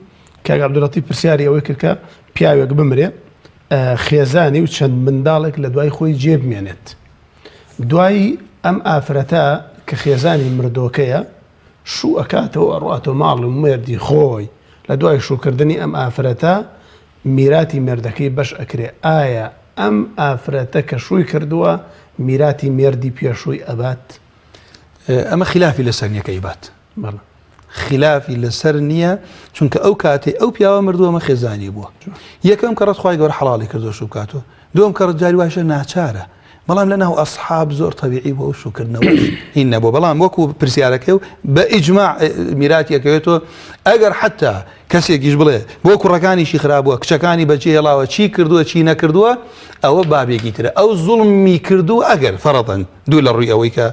کاک عەبدوللەتیف پرسیاری ئەوەی کرد کە پیاوێک بمرێ خێزانی و چەند منداڵێک لە دوای خۆی جێ بمێنێت دوای ئەم ئافرەتە کە خێزانی مردۆکەیە شوو ئەکاتەوە ئەڕواتەوە ماڵ و مێردی خۆی لە دوای شووکردنی ئەم ئافرەتە میراتی مێردەکەی بەش ئەکرێ ئایا ئەم ئافرەتە کە شووی کردووە میراتی مێردی پێشووی ئەبات؟ ئەمە خلافی لەسەر نییە کە ئەیبات. بەڵێ. خلافی لەسەر نییە چونکە ئەو کاتەی ئەو پیاوە مردووە ئەمە خێزانی بووە یەکەم کەڕەت خوای گەورە حەڵاڵی کردووە شوو بکاتەوە دووەم کەڕەت جاری وایشە ناچارە بەڵام لە ناو ئەسحاب زۆر تەبیعی بۆ ئەو شووکردنەوە هین نەبوو بەڵام وەکو پرسیارەکەی و بە ئیجماع میراتی ئەکەوێتەوە ئەگەر حتا کەسێکیش بڵێ بۆ کوڕەکانیشی خراپووە کچەکانی بەجێ هێڵاوە چی کردووە چی نەکردووە ئەوە بابێکی ترە ئەو زوڵمی کردووە ئەگەر فەرەضەن دوور لە ڕووی ئەوەی کە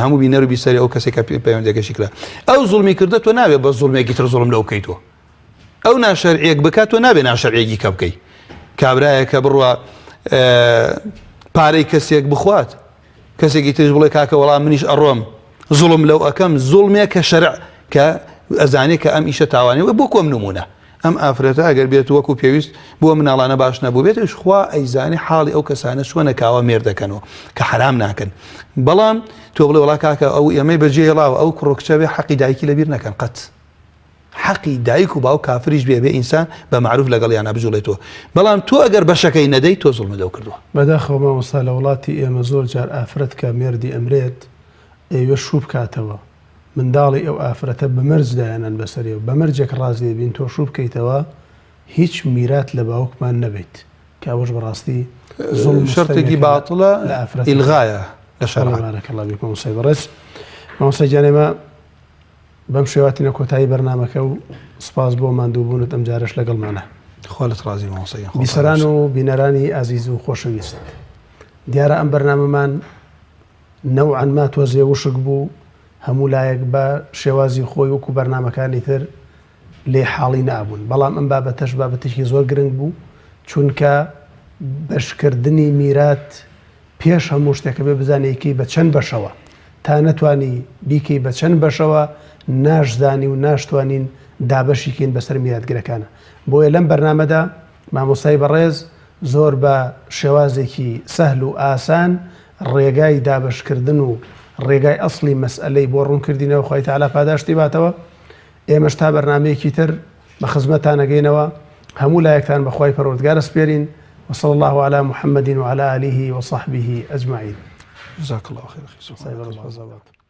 هەموو بینەر و بیسەری ئەو کەسێک کە پەیوەندەکەشی کرا ئەو زوڵمی کردە تۆ نابێ بە زوڵمێکی تر زوڵم لەو بکەیتەوە ئەو ناشەرعیەک بکات تۆ نابێ ناشەرعیەکی کە بکەی کابرایە کە بڕوا پارەی کەسێک بخوات کەسێکی ترش بڵێ کاکە وەڵام منیش ئەڕۆم زوڵم لەو ئەەکەم زوڵمێک کە شەرع کە ئەزانێ کە ئەم ئیشە تاوانێ بۆ کۆم نمونە ئەم ئافرەتە ئەگەر بێت وەکو پێویست بۆ مناڵانە باش نەبووبێت ئیش خوا ئەیزانێ حاڵی ئەو کەسانە چۆنە کاوە مێرد دەکەنەوە کە حەرام ناکەن بەڵام تۆ بڵێ وڵا کاکە ئەو ئێمەی بەجێ هێڵاوە ئەو کوڕ و کچە بێ حەقی دایکی لەبیر نەکەن قەت حەقی دایک و باوک کافریش بێ بێ ئینسان بە مەعروف لەگەڵیانە بجوڵێتەوە بەڵام تۆ ئەگەر بەشەکەی نەدەی تۆ زوڵمت لەو کردووە. بەداخەوە مامۆستا لە وڵاتی ئێمە زۆر جار ئافرەت کە مێردی ئەمرێت ئەیەوێ شوو بکاتەوە منداڵی ئەو ئافرەتە بە مەرج دایانان بەسەری و بە مەرجێک ڕازی بین تۆ شوو بکەیتەوە هیچ میرات لە باوکمان نەبەیت کە ئەوەش بەڕاستی زوڵم و شەرتێکی ستەمێکە لە باتڵە لە ئافرەت ئیلغایە لە شەرع. بارک اللە بیک مامۆستای بەڕێز مامۆستا گیان ئێمە بەم شێوە هاتینە کۆتایی بەرنامەکە و سوپاس بۆ ماندووبوونت ئەمجارەش لەگەڵمانە. خوا لێت ڕازی مامۆستا گیان خوا بیسەران پارێزت. و بینەرانی ئازیز و خۆشەویست دیارە ئەم بەرنامەمان نەوعەن ما تۆزێ وشک بوو، هەموو لایەک بە شێوازی خۆی وەکو بەرنامەکانی تر لێی حاڵی نابوون، بەڵام ئەم بابەتەش بابەتێکی زۆر گرنگ بوو، چونکە بەشکردنی میرات پێش هەموو شتێک ئەبێ بزانی ئەیکەی بە چەند بەشەوە، تا نەتوانی بیکەی بە چەند بەشەوە ناشزانی و ناشتوانین دابەشی کەین بەسەر میراتگرەکانا، بۆیە لەم بەرنامەدا مامۆستای بەڕێز زۆر بە شێوازێکی سەهل و ئاسان ڕێگای دابەشکردن و ڕێگای ئەسڵی مەسئەلەی بۆ ڕوون کردینەوە خوای تەعالا پاداشتی باتەوە ئێمەش تا بەرنامەیەکی تر بە خزمەتتان ئەگەینەوە هەموو لایەکتان بە خوای پەروەردگار ئەسپێرین وصلی اللە علی محمد وعلی آله وصحبه اجمعین جزاک اللە خیر اخی سبحانك اللهم.